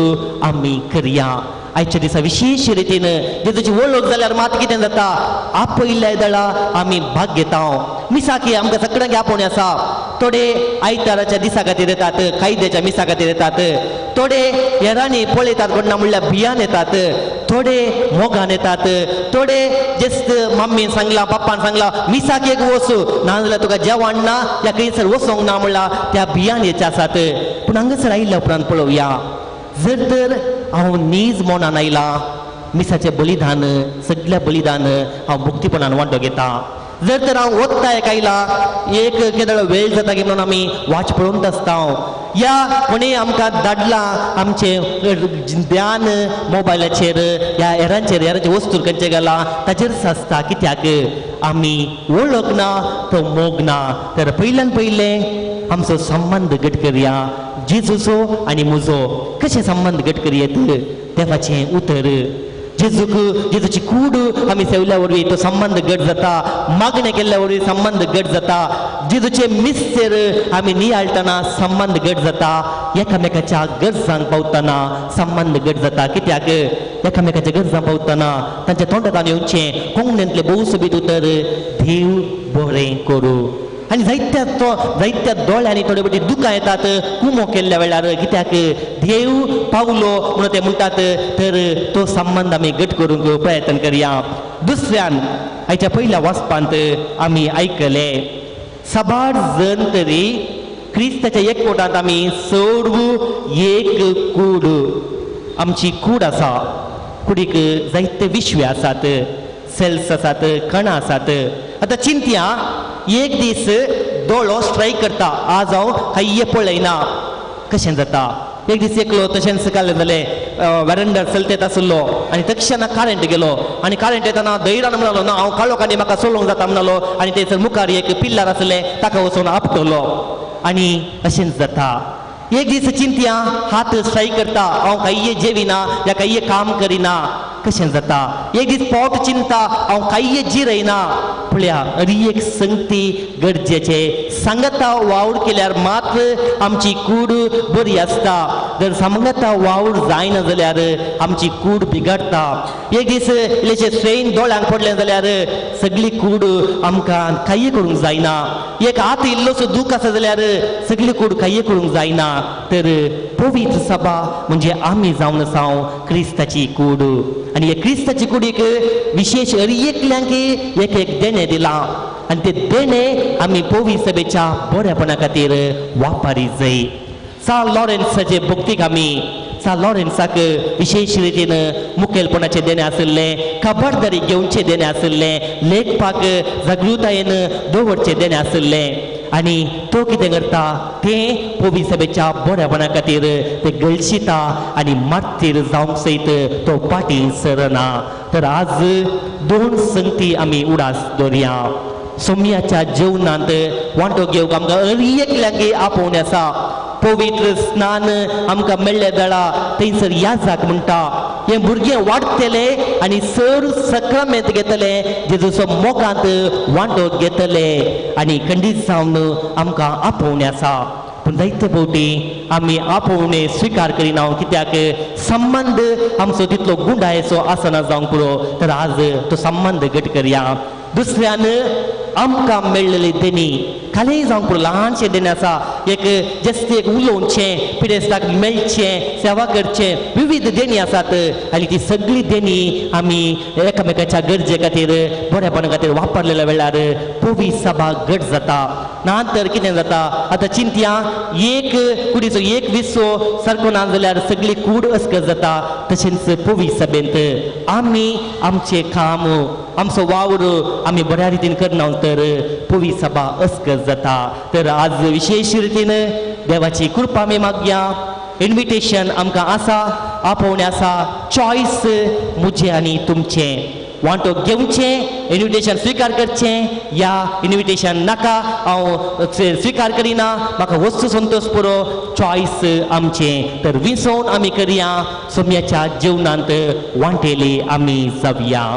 आमी करया आयच्या दिसा विशेश रितीन. जेजूची वळख जाल्यार मात कितें जाता, आपयल्ल्या दळा आमी भाग घेता. मिसाकी आमकां सगळ्यांक आपोवणें आसा. थोडे आयताराच्या दिसा खातीर येतात, कायद्याच्या मिसा खातीर येतात, थोडे हेरांनी पळयतात कोण ना म्हणल्यार भियान येतात, थोडे मोगान येतात, थोडे जस्ट मम्मीन सांगलां पप्पान सांगलां मिसाक एक वचू, नाजाल्यार तुका जेवण ना या खंयसर वचोंक ना म्हणल्यार त्या भियान येचे आसात. पूण हांगासर आयिल्ल्या उपरांत पळोवया, जर तर हांव नीज मनान आयलां, मिसाचें बलिदान सगळें बलिदान हांव मुक्तीपणान वांटो घेता. जर तर हांव वत्ता एक आयलां, एक केदळ वेळ जाता की म्हणून आमी वाच पळोवंक आसता, या कोणी आमकां धाडलां आमचें ध्यान मोबायलाचेर या हेरांचेर, हेरांचे वस्तूर खंयचे घालां ताचेरच आसता. कित्याक आमी वळख ना, तो मोग ना. तर पयल्यान पयलें आमचो संबंद घट करया, जेजूचो आनी म्हजो कशें संबंद घट करयेत, देवाचें उतर जेजूक, जेजूची कूड आमी सेवल्या वरवीं तो संबंद घट जाता, मागणें केल्ल्या वरवीं संबंद घट जाता, जेजूचे मिस्तेर आमी नियाळटना संबंद घट जाता, एकामेकाच्या गरजांक पावतना संबंद घट जाता. कित्याक एकामेकाच्या गरजांक पावतना तांच्या तोंडांत येवचें कोंकणींतलें भोव सोबीत उतर, देव बरें करूं. आनी जायत्या तो जायत्या दोळ्यांनी थोडे फावटी दुकां येतात कुमो केल्ल्या वेळार, कित्याक देव पावलो म्हणून ते म्हणटात. तर तो संबंद आमी घट करूंक प्रयत्न करया. दुसऱ्यान आयच्या पयल्या वाचपांत आमी आयकले साबार जण तरी क्रिस्ताच्या एकवटांत आमी सर्व एक कूड, आमची कूड आसा. कुडीक जायते विश्वे आसात, सेल्स आसात, कणां आसात. आतां चिंतया, एक दीस दोळो स्ट्रायक करता, आज हांव कांय पळयना, कशें जाता? एक दीस एकलो तशेंच काल जालें वेरंडर चलतेत आसलो आनी तक्षणा करंट गेलो आनी करंट येतना धैर्यान म्हणालो ना हांव काळोख आनी म्हाका चलोवंक जाता म्हणालो आनी थंयसर मुखार एक पिल्लार आसलें ताका वचून आपटलो आनी अशेंच जाता. एक दीस चिंतया हात स्ट्रायक करता, हांव कांय जेविना या कांय काम करिना, कशें जाता? एक दीस पोट चिंता, हांव कांय जिरयना. पळया अरी एक संगती गरजेचे सांगता वावर केल्यार मात्र आमची कूड बरी आसता. जर सांगता वावर जायना जाल्यार आमची कूड बिगडटा. एक दीस इल्लेशें स्ट्रेन दोळ्यांक पडलें जाल्यार सगळी कूड आमकां कांय करूंक जायना. एक हात इल्लोसो दूख आसा जाल्यार सगळी कूड कांय करूंक जायना. तर पवित्र सभा म्हणजे आमी जावन आसा क्रिस्ताची कूड आनी हे क्रिस्ताची कुडीक विशेश एकल्यांक एक एक देणें दिलां आनी ते देणें आमी पवित्र सभेच्या बरेपणा खातीर वापरी जाय. सा लॉरेन्साचे भक्तीक आमी सा लॉरेन्साक विशेश रितीन मुखेलपणाचें देणें आशिल्लें, खबरदारी घेवचें देणें आशिल्लें, लेखपाक जागृतायेन दवरचें देणें आशिल्लें आनी तो कितें करता तें पवित्र सभेच्या बरेपणा खातीर ते गळशिता आनी मार्तीर जावंक सयत तो फाटीं सरना. तर आज दोन संगती आमी उडास दवरया. सोम्याच्या जेवणांत वांटो घेवंक आमकां एकल्यांक आपोवणें आसा. पवित्र स्नान आमकां मेळ्ळें जाळा थंयसर याजाक म्हणटा हें भुरगें वाडटलें आनी सर सक्रामेंत घेतलें, जेजूचो मोगांत वांटो घेतले आनी खंडीत जावन आमकां आपोवणें आसा. पूण जायते फावटी आमी आपोवणें स्विकार करिना, कित्याक संबंद आमचो तितलो गुंडायेचो आसना जावंक पुरो. तर आज तो संबंद घट करया. दुसऱ्यान आमकां मेळ्ळेली देणी खाली जावंक पुरो, ल्हानशें देणें आसा, एक जस्ट एक उलोवचें, पिडेस्ताक मेळचें, सेवा करचें, विविध देणी आसात आनी ती सगळी देणी आमी एकामेकाच्या गरजे खातीर बरेपणा खातीर वापरलेल्या वेळार पवित्र सभा घट जाता. ना तर कितें जाता आतां चिंतया, एक कुडीचो एक विसो सारको ना जाल्यार सगळी कूड अस्कत जाता. तशेंच पवित्र सभेंत आमी आमचें काम आमचो वावर आमी बऱ्या रितीन करना तर पवित्र सभा अस्कत जाता. तर आज विशेश रितीन देवाची कृपा आमी मागया. इन्विटेशन आमकां आसा, आपोवणें आसा, चॉयस म्हजें आनी तुमचें. वांटो घेवचें, इन्विटेशन स्विकार करचें या इन्विटेशन नाका हांव स्विकार करिना, म्हाका वस्तू संतोश पुरो, चॉयस आमचें. तर विसोवन आमी करया, सोम्याच्या जेवणांत वांटेली आमी जावया.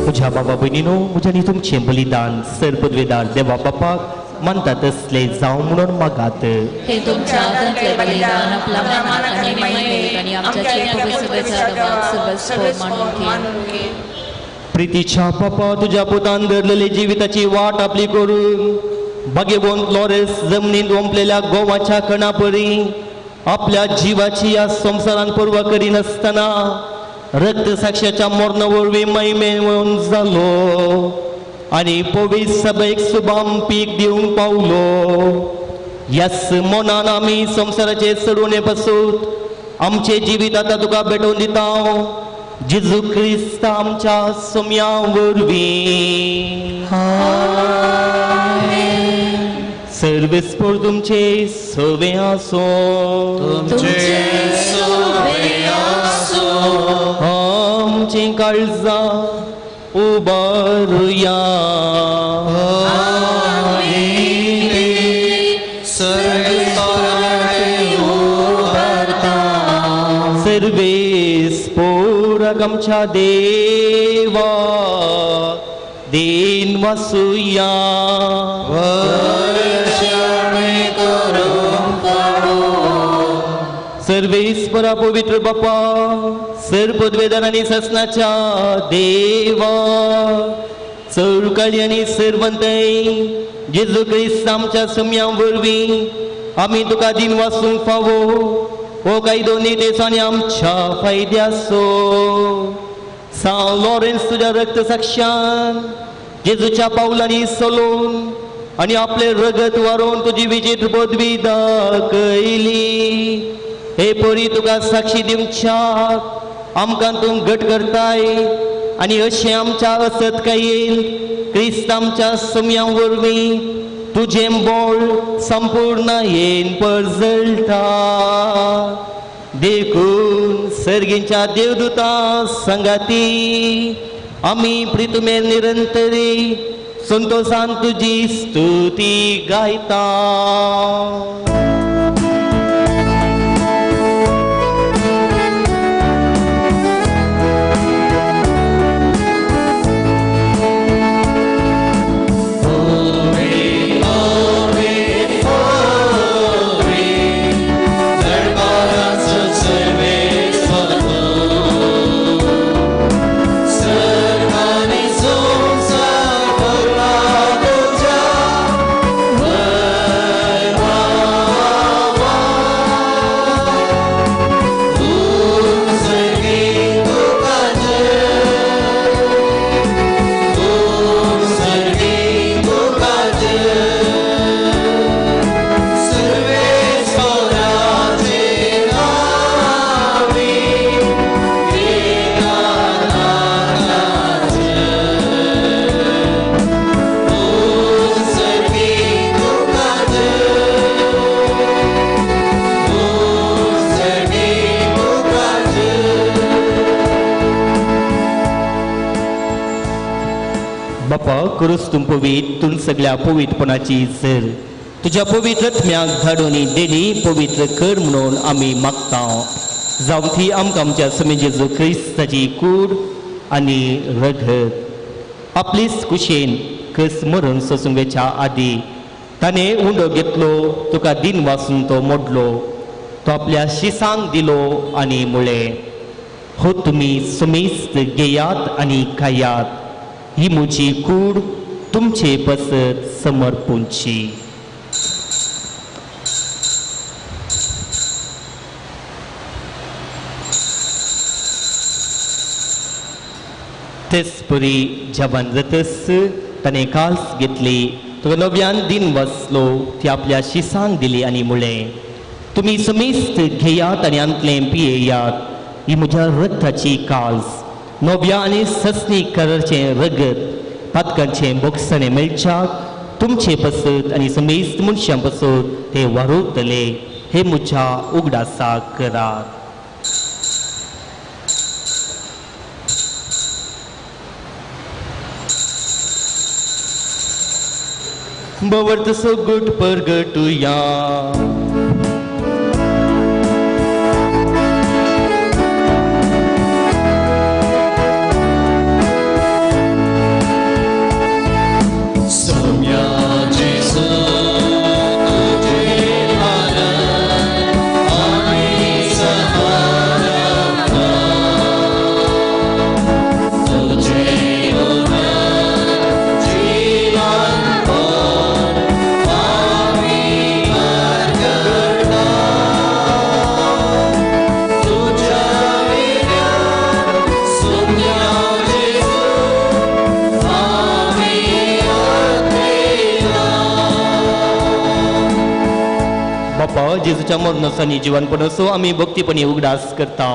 म्हज्या बाबा भयणीनो, म्हज्या आनी तुमचें बलिदान सर पदवेदार देवा बापाक मानता तसले जावं म्हणून मागात. हे तुमच्या हातांतले बलिदान आपल्या मनात आनी महिमेक आनी आमच्या पवित्र देवाक मानून घे. प्रितीच्या पापा तुज्या पुतान धरलेली जिविताची वाट आपली करून भाग्यवंत लॉरेन्स जमनीत ओंपलेल्या गोवाच्या कणापरी आपल्या जिवाची या संवसारान पर्वा करिनासतना रक्त साक्षाच्या मरणा वरवीं महिमेवन जालो आनी पवित्र सभेक सुबाम पीक दिवंक पावलो. ह्याच मनान आमी संवसाराचे चडवणे पासून आमचें जिवीत आतां तुका भेटोवन दिता जेजू क्रिस्त आमच्या सोम्या वरवीं. सर्वेस्पोर तुमचे सवे आसो, आमचीं काळजां उबारुया. सर्वेस्पोराक आमच्या देवा देन वासुया. सर्वेस्परा पवित्र बापा सर पदवेदार आनी ससनाच्या देवा चौकाळी आनी सरवंतय जेजू क्रिस्त आमच्या सम्या वरवीं आमी तुका दिन वासूंक फावो हो कायदो नितेस आनी आमच्या फायद्याचो. सां लॉरेन्स तुज्या रक्त साक्षान जेजूच्या पावलांनी चलोवन आनी आपलें रगत वारोवन तुजी विजेत पदवी दाखयली. हे परी तुका साक्षी दिवच्याक आमकां तूं घट करताय आनी अशें आमच्या असत काय येईल क्रिस्त आमच्या सम्या वरवीं तुजें बोळ संपूर्ण येन परजळटा. देखून सर्गींच्या देवदूता संगाती आमी प्रितुमे निरंतरी संतोषान तुजी स्तुती गायता. बापा करूच तूं पवित्र तूं सगळ्या पवित्रपणाची सर तुज्या पवित्र आत्म्याक धाडून देणी पवित्र कर म्हणून आमी मागता. जावं ती आमकां आमच्या स्वामी जेजू क्रिस्ताची कूड आनी रगत. आपलीच कुशेन कस मरण सोसूंक वेच्या आदी ताणें उंडो घेतलो, तुका दिन वासून तो मोडलो, तो आपल्या शिसांक दिलो आनी म्हळें, हो तुमी सुमेस्त घेयात आनी खायात, ही म्हजी कूड तुमचे पसत समर्पूंची. तेच परी जेवण जातच ताणें काल्स घेतली, तो नव्यान दिन वसलो, ती आपल्या शिसांक दिली आनी म्हळें, तुमी समेस्त घेयात आनी आंतलें पियेयात, ही म्हज्या रक्ताची काल्स, नव्या आनी ससनी कराचें रगत पातकांचें बोगसणें मेळच्याक तुमचे पसत आनी समेस्त मनशां पसत ते वारवतले, हे म्हज्या उगडासाक करात. बवर्त सगट परगटुया. Sonia Gesù. बापा, जेजूच्या मरणाचो आनी जिवनपणाचो आमी भक्तीपणी उगडास करता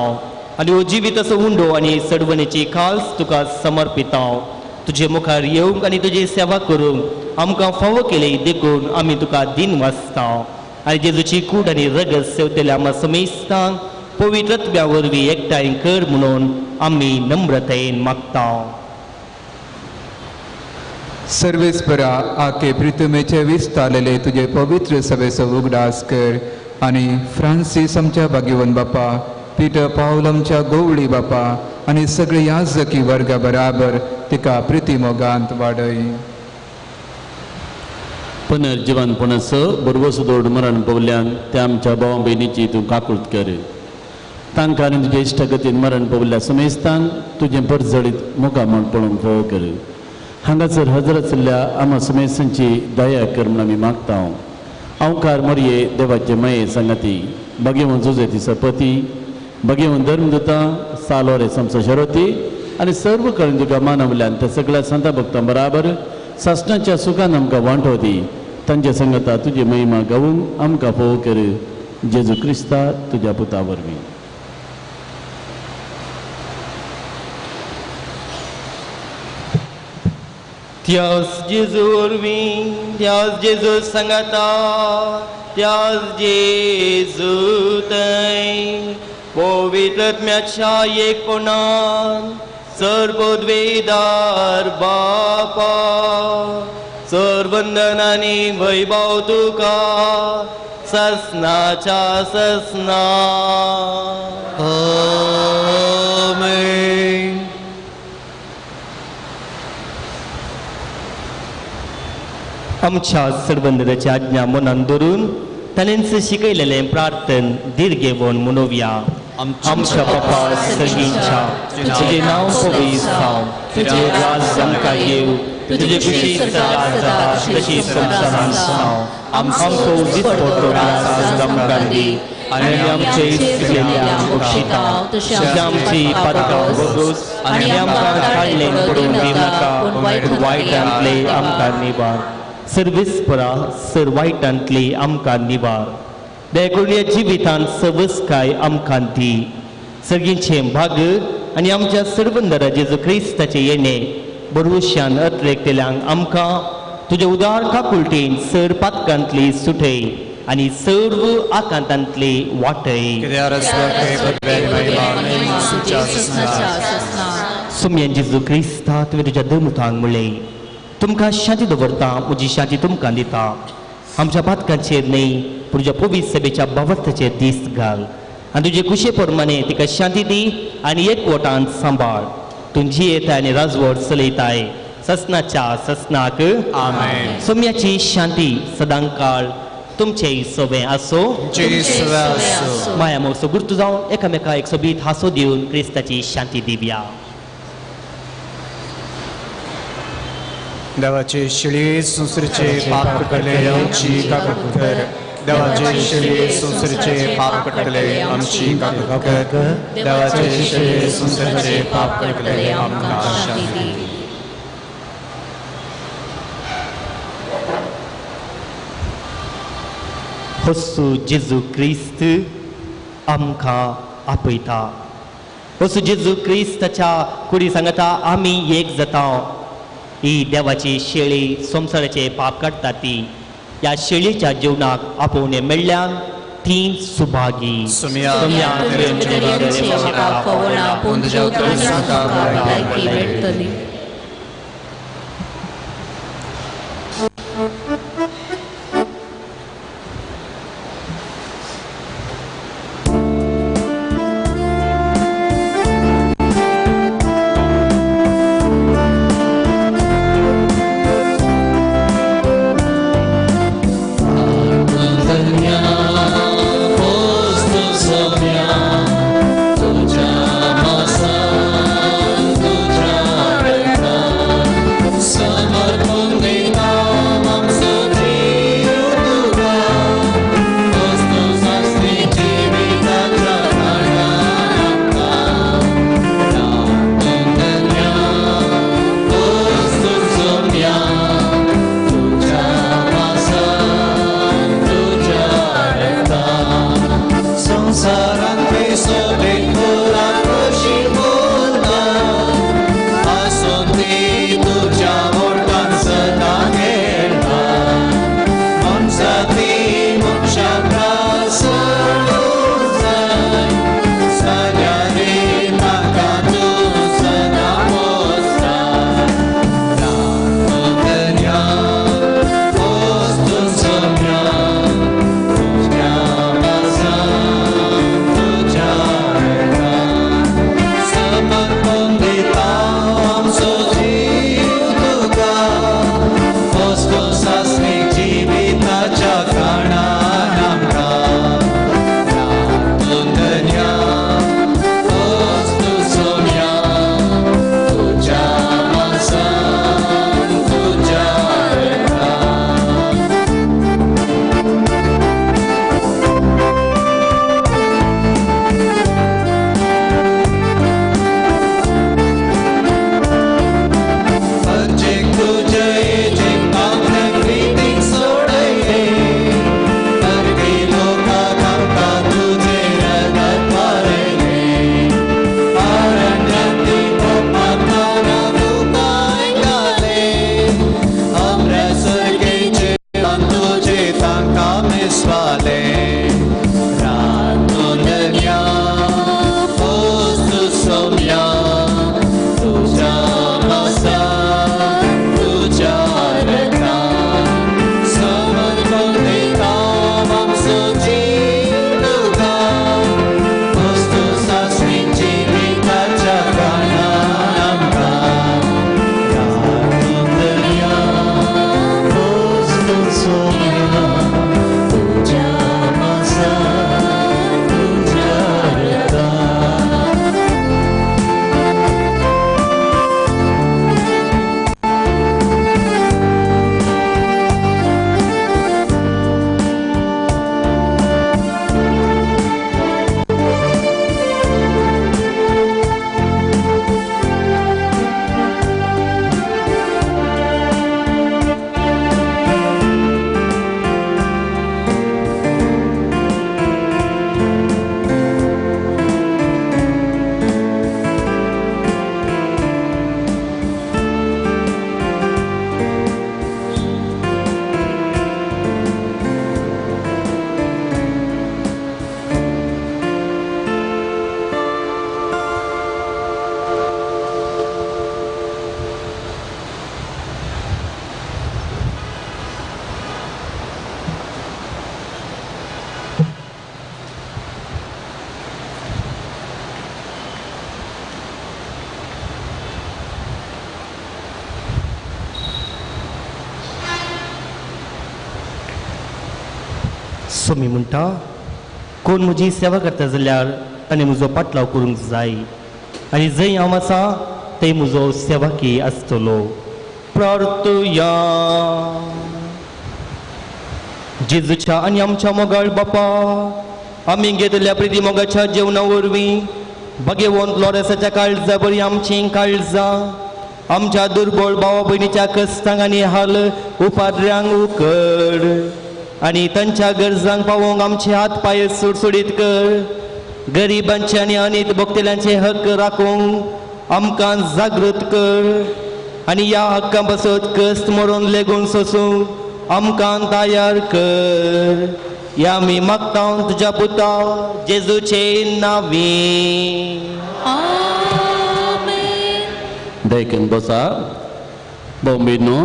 आनी हो जिवीत असो उंडो आनी सडवणेची खास तुका समर्पिता. तुजे मुखार येवंक आनी तुजी सेवा करूंक आमकां फावो केली देखून आमी तुका दिन वाचता. आनी जेजूची कूड आनी रगत सेवतल्या आमकां समेस्तांक पवित्र आत्म्या वरवीं एकठांय कर म्हणून आमी नम्रतायेन मागता. सर्वेस्परा आके प्रितमेचे विस्तारलेले तुजे पवित्र सभेचो उगडास कर आनी फ्रांसीस आमच्या भाग्यवन बापा, पिटर पावल आमच्या गोवळी बापा आनी सगळे याजकी वर्गा बराबर तिका प्रिती मोगांत वाडय. पुनर्जिवनपणाचो बरवसो दोड मरण पावल्यान त्या आमच्या भावा भयणीची तूं काकूत कर. तांकां आनी तुजे इश्टागतीन मरण पावल्या समेस्तांक तुजें परजळीत मोगा म्हण पळोवंक फावो कर. हांगासर हजर आशिल्ल्या आमा समेस्तांची दया कर म्हूण आमी मागता. अवकार मरये देवाचे मये सांगाती भगेवन जुजेती सपती भगेवन धर्मदूता सालोरे समसो शरोती आनी सर्व कडेन तुका मानवल्यान त्या सगळ्या संता भक्तां बराबर सासणाच्या सुखान आमकां वांटो दी. तांच्या संगता तुजी महिमा गावूंक आमकां फोव कर. जेजू क्रिस्ता तुज्या पुता वरवीं. त्यास जेजू वरवीं, त्यास जेजू सांगाता, त्यास जेजू थंय पवित्र आत्म्याच्या एकपणान सर्वोद्वेदार बापा, सर्वंदन आनी वैभव तुका ससनाच्या ससना. आमेन. आमच्या सर्वंदराची आज्ञा मनान धरून ताणेंच शिकयलेलें प्रार्थन धीर घेवन म्हणोवया. आमच्या बापा सर्गींच्या, तुजें नांव पवित्र जावं, तुजें राज आमकां येवं, तुजे कुशी स्वर्गात जाता तशी संवसारांत जावं. आमचो दिसपट्टो ग्रास आज आमकां दी आनी आमचे चुकलेल्यांक बक्षिता तशी आमची पातकां बगूस आनी आमकां काडलें पडून दिवनाका, पूण वायटांतले आमकां निवार. सर्वेस्परा सर वायटांतले आमकां निवार. देखून ह्या जिवितांत सवसकाय आमकां दी. सर्गीचें भाग आनी आमच्या सर्वंदरा जेजू क्रिस्ताचें येणें बरवशान अत्रेकतेल्यांक आमकां तुज्या उदार काकुळटेन सर पातकांतली सुटय आनी सर्व आकांतांतली वाटय. सुम्यान जेजू क्रिस्ता तुवें तुज्या दमुतांक म्हणलें, तुमकां शांती दवरता, म्हजी शांती तुमकां दिता. आमच्या पातकांचेर न्हय पूण तुज्या पवित्र सभेच्या भावार्थाचेर दीस घाल आनी तुजे कुशे प्रमाणे तिका शांती दी आनी एकवटान सांबाळ. तूं जियेताय आनी राजवट चलयताय ससनाच्या ससनाक. आमेन. सोम्याची शांती सदांकाळ तुमचे सोबें आसो. माया मोगसो गुर्तू जावन एकामेका एक सोबीत हांसो दिवन क्रिस्ताची शांती दिवया. देवाचे शिळये संसरेचे पाप कटले आमची काकूट कर. देवाचे शिळये संसरेचे पाप कटले आमची काकूट कर. देवाचे शिळये संसरेचे पाप कटले आमकां शांती दी. हसू जेजू क्रिस्त आमकां आपयता. हसू जेजू क्रिस्ताच्या कुडी सांगता आमी एक जाता. ही देवाची शेळी संवसाराचे पाप काडटा ती ह्या शेळीच्या जेवणाक आपोवणें मेळ्ळ्यान ती सुभागी. तुझ्या सोमी म्हणटा, कोण म्हजी सेवा करता जाल्यार ताणें म्हजो पाटलाव करूंक जाय आनी जंय हांव आसा थंय म्हजो सेवाकी आसतलो. प्रार्थुया. जेजूच्या आनी आमच्या मोगाळ बापा, आमी घेतल्या प्रिती मोगाच्या जेवणा वरवीं भगेवंत लॉरेसाच्या काळजा बरी आमचीं काळजां आमच्या दुर्बळ भावा भयणीच्या कश्टांक आनी हाल उपाद्र्यांक उकड आनी तांच्या गरजांक पावोवंक आमचे हात पांय सुडसुडीत कर. गरिबांचे आनी अनीत भोगतेल्यांचे हक्क राखूंक आमकां जागृत कर आनी ह्या हक्कां पासत कश्ट मरोन लेगून सोसूंक आमकां तयार कर. ह्या आमी मागता तुज्या पुता जेजूचे नांवी. आमेन. देखून बसा. बॉम्बे न्हू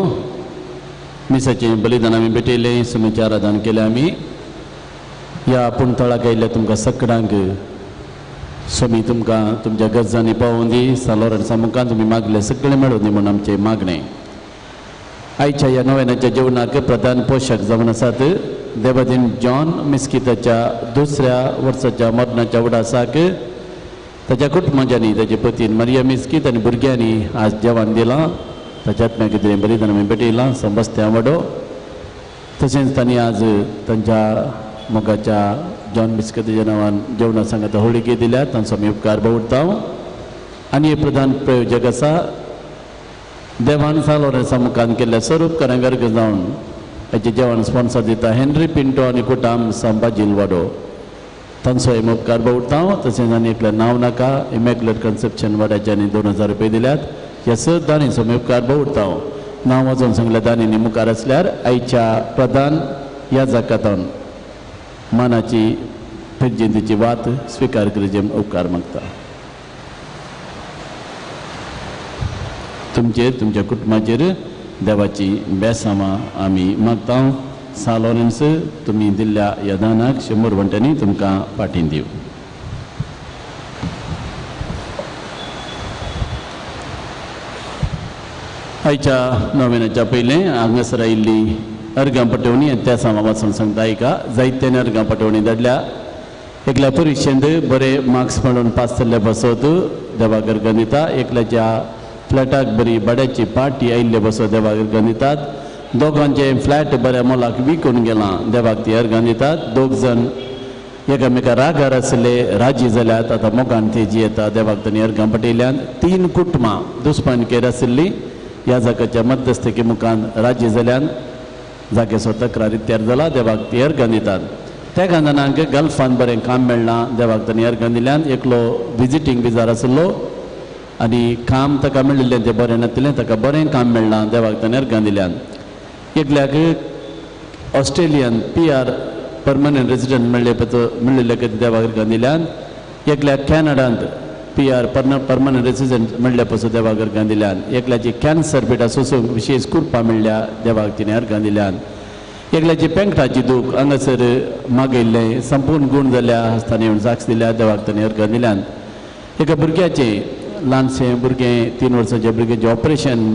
मिसाचें बलिदान आमी भेटयलें, सुमीचें आराधन केलें आमी. ह्या पूण थळाक आयिल्ल्या तुमकां सगळ्यांक स्वामी तुमकां तुमच्या गरजांनी पावोवन दी. सान लॉरेन्सा मुखार तुमी मागले सगळें मेळून दी म्हूण आमचें मागणें. आयच्या ह्या नव्यानाच्या जेवणाक प्रधान पोशक जावन आसात देवादीन जॉन मिस्किताच्या दुसऱ्या वर्साच्या मरणाच्या उडासाक ताच्या कुटुंबांनी ताचे पतीन मारिया मिस्कीत आनी भुरग्यांनी आज जेवण दिलां. ताच्या आत्म्या कितें बलिदान आमी भेटयलां संबस्त्या वडो. तशेंच तांणी आज तांच्या मोगाच्या जॉन मिस्कतीच्या नांवान जेवणा सांगाता होळिके दिल्या, तांचो आमी उपकार बावडटा. आनी हे प्रधान प्रयोजक आसा देवान सान लॉरेन्सा मुखार केल्ल्या सर्व उपकारांक अर्घ जावन हाचें जेवण स्पॉन्सर दिता हेनरी पिंटो आनी कुटाम संभाजील वाडो, तांचो हे उपकार बावडटा. तशेंच आनी एकलें नांव नाका इमॅक्युलेट कन्सेप्शन वाड्याच्यानी 2000 रुपये दिल्यात. ह्या स दानीचो आमी उपकार बावडटा. नांव वाजोवन सांगल्या दानींनी मुखार आसल्यार आयच्या प्रधान ह्या जाकातान मानाची फिरजिंतीची वात स्विकार करचे उपकार मागता. तुमचेर तुमच्या कुटुंबाचेर देवाची बेसामां आमी मागता. सान लॉरेन्स तुमी दिल्ल्या ह्या दानाक 100 वंट्यांनी तुमकां फाटीं दिवं. आयच्या नोवेनाच्या पयलें हांगासर आयिल्ली अर्गां पटोवणी आनी त्या सामा वाचून सांगता. आयका जायत्यानी अर्गां पटोवणी धाडल्या. एकल्या परिक्षेंत बरे मार्क्स मेळोवन पास जाल्ले पासत देवाक अर्गां दिता. एकल्याच्या फ्लॅटाक बरी भाड्याची पार्टी आयिल्ले पासत देवाक अर्गां दितात. दोगांचे फ्लॅट बऱ्या मोलाक विकून गेलां, देवाक ती अर्गां दितात. दोग जाण एकामेका रागार आसले राजी जाल्यात, आतां मोगान ती जियेता, देवाक तांणी अर्गां पटयल्यान. 3 कुटुंबां दुस्मानकेर आशिल्लीं ह्या जाग्याच्या मध्यस्थकी मुखान राजी जाल्यान जाग्याचो तक्रार तयार जाला, देवाक ती अर्गां दितात. त्या जाणांक गल्फान बरें काम मेळना, देवाक तांणी अर्गां दिल्यान. एकलो विजिटींग विजार आशिल्लो आनी काम ताका मेळिल्लें तें बरें नातिल्लें, ताका बरें काम मेळना, देवाक ताणें अर्गां दिल्यान. एकल्याक ऑस्ट्रेलियन PR permanent resident मेळिल्ले खातीर देवाक अर्गां दिल्यान. एकल्याक कॅनडांत PR permanent resident मेळ्ळे पासून देवाक अर्गां दिल्यान. एकल्याची कॅन्सर पिडा सोसूंक विशेश कृपा मेळ्ळ्या, देवाक तिणें अर्गां दिल्यान. एकल्याची पेंकटाची दूख हांगासर मागयल्लें संपूर्ण गूण जाल्या हस्तांनी येवन साक्ष दिल्या, देवाक ताणें अर्गां दिल्यान. एका भुरग्याचें ल्हानशें भुरगें 3 वर्सांचें भुरग्याचें ऑपरेशन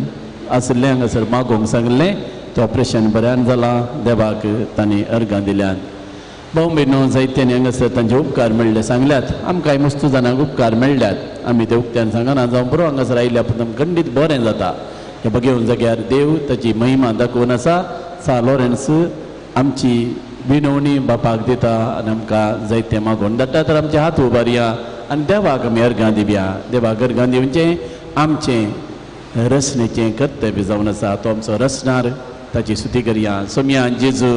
आशिल्लें, हांगासर मागोवंक सांगलें, तें ऑपरेशन बऱ्यान जालां, देवाक तांणी अर्गां दिल्यान. भाव भयणो जायत्यांनी हांगासर तांचे उपकार मेळ्ळे सांगल्यात. आमकांय मस्तू जाणांक उपकार मेळ्ळ्यात, आमी ते उक्त्यान सांगना जावं बरो हांगासर आयिल्ल्या पूण खंडीत बरें जाता. हे बघेवन जाग्यार देव ताची महिमा दाखोवन आसा. सान लॉरेन्स आमची विनवणी बापाक दिता आनी आमकां जायतें मागोवन धाडटा. तर आमचे हात उबारया आनी देवाक आमी अर्गां दिवया. देवाक अर्गां दिवचें आमचें रचनेचें कर्तव्य जावन आसा. तो आमचो रचणार, ताची स्तुती करया. सोम्या जेजू,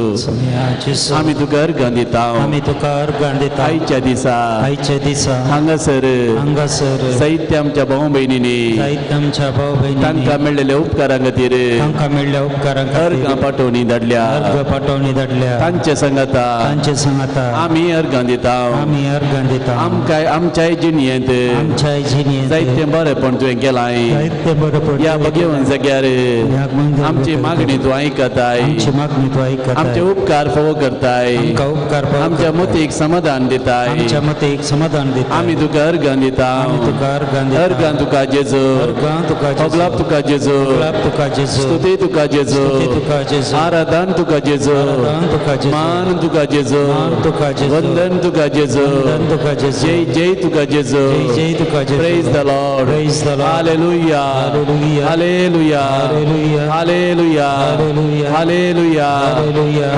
आमी तुका अर्गां दिता, आमी तुका अर्गां दिता. आयच्या दिसा, आयच्या दिसा हांगासर हांगासर जायत्या आमच्या भाव भयणींनी जायत्या आमच्या भाव भयणींनी तांकां मेळ्ळेल्या उपकारां खातीर तांकां मेळ्ळ्या उपकारां खातीर अर्गां पाठोवणी धाडल्या, अर्गां पाठोवणी धाडल्या. तांचे सांगाता तांचे सांगाता आमी अर्गां दिता. आमी अर्गां दिता. आमकां आमच्याय जिणयेंत आमच्याय जिणयेंत जायतें बरेंपण तुवें केलां. जायतें बरेंपण ह्या बघेवन जाग्यार आमची मागणी तूं आयकताय. आमची मागणी तूं आयकताय. आमचे उपकार फावो करताय. आमकां उपकार फावो आमच्या करताय. मतीक समाधान दिताय. आमच्या मतीक समाधान दिता. आमी तुका अर्गां दिता. आमी तुका अर्गां दिता. अर्गां तुका जेजू. अर्गां तुका जेजू. होगलाप तुका जेजू. होगलाप तुका जेजू. स्तुती तुका जेजू. स्तुती तुका जेजू. आराधन तुका जेजू. आराधन तुका जेजू. मान तुका जेजू. मान तुका जेजू. वंदन तुका जेजू. वंदन तुका जेजू. जय जय तुका जेजू. जय जय तुका जेजू. Praise the Lord. Praise the Lord. Hallelujah. Hallelujah. Hallelujah. Hallelujah. Hallelujah. Hallelujah. Hallelujah.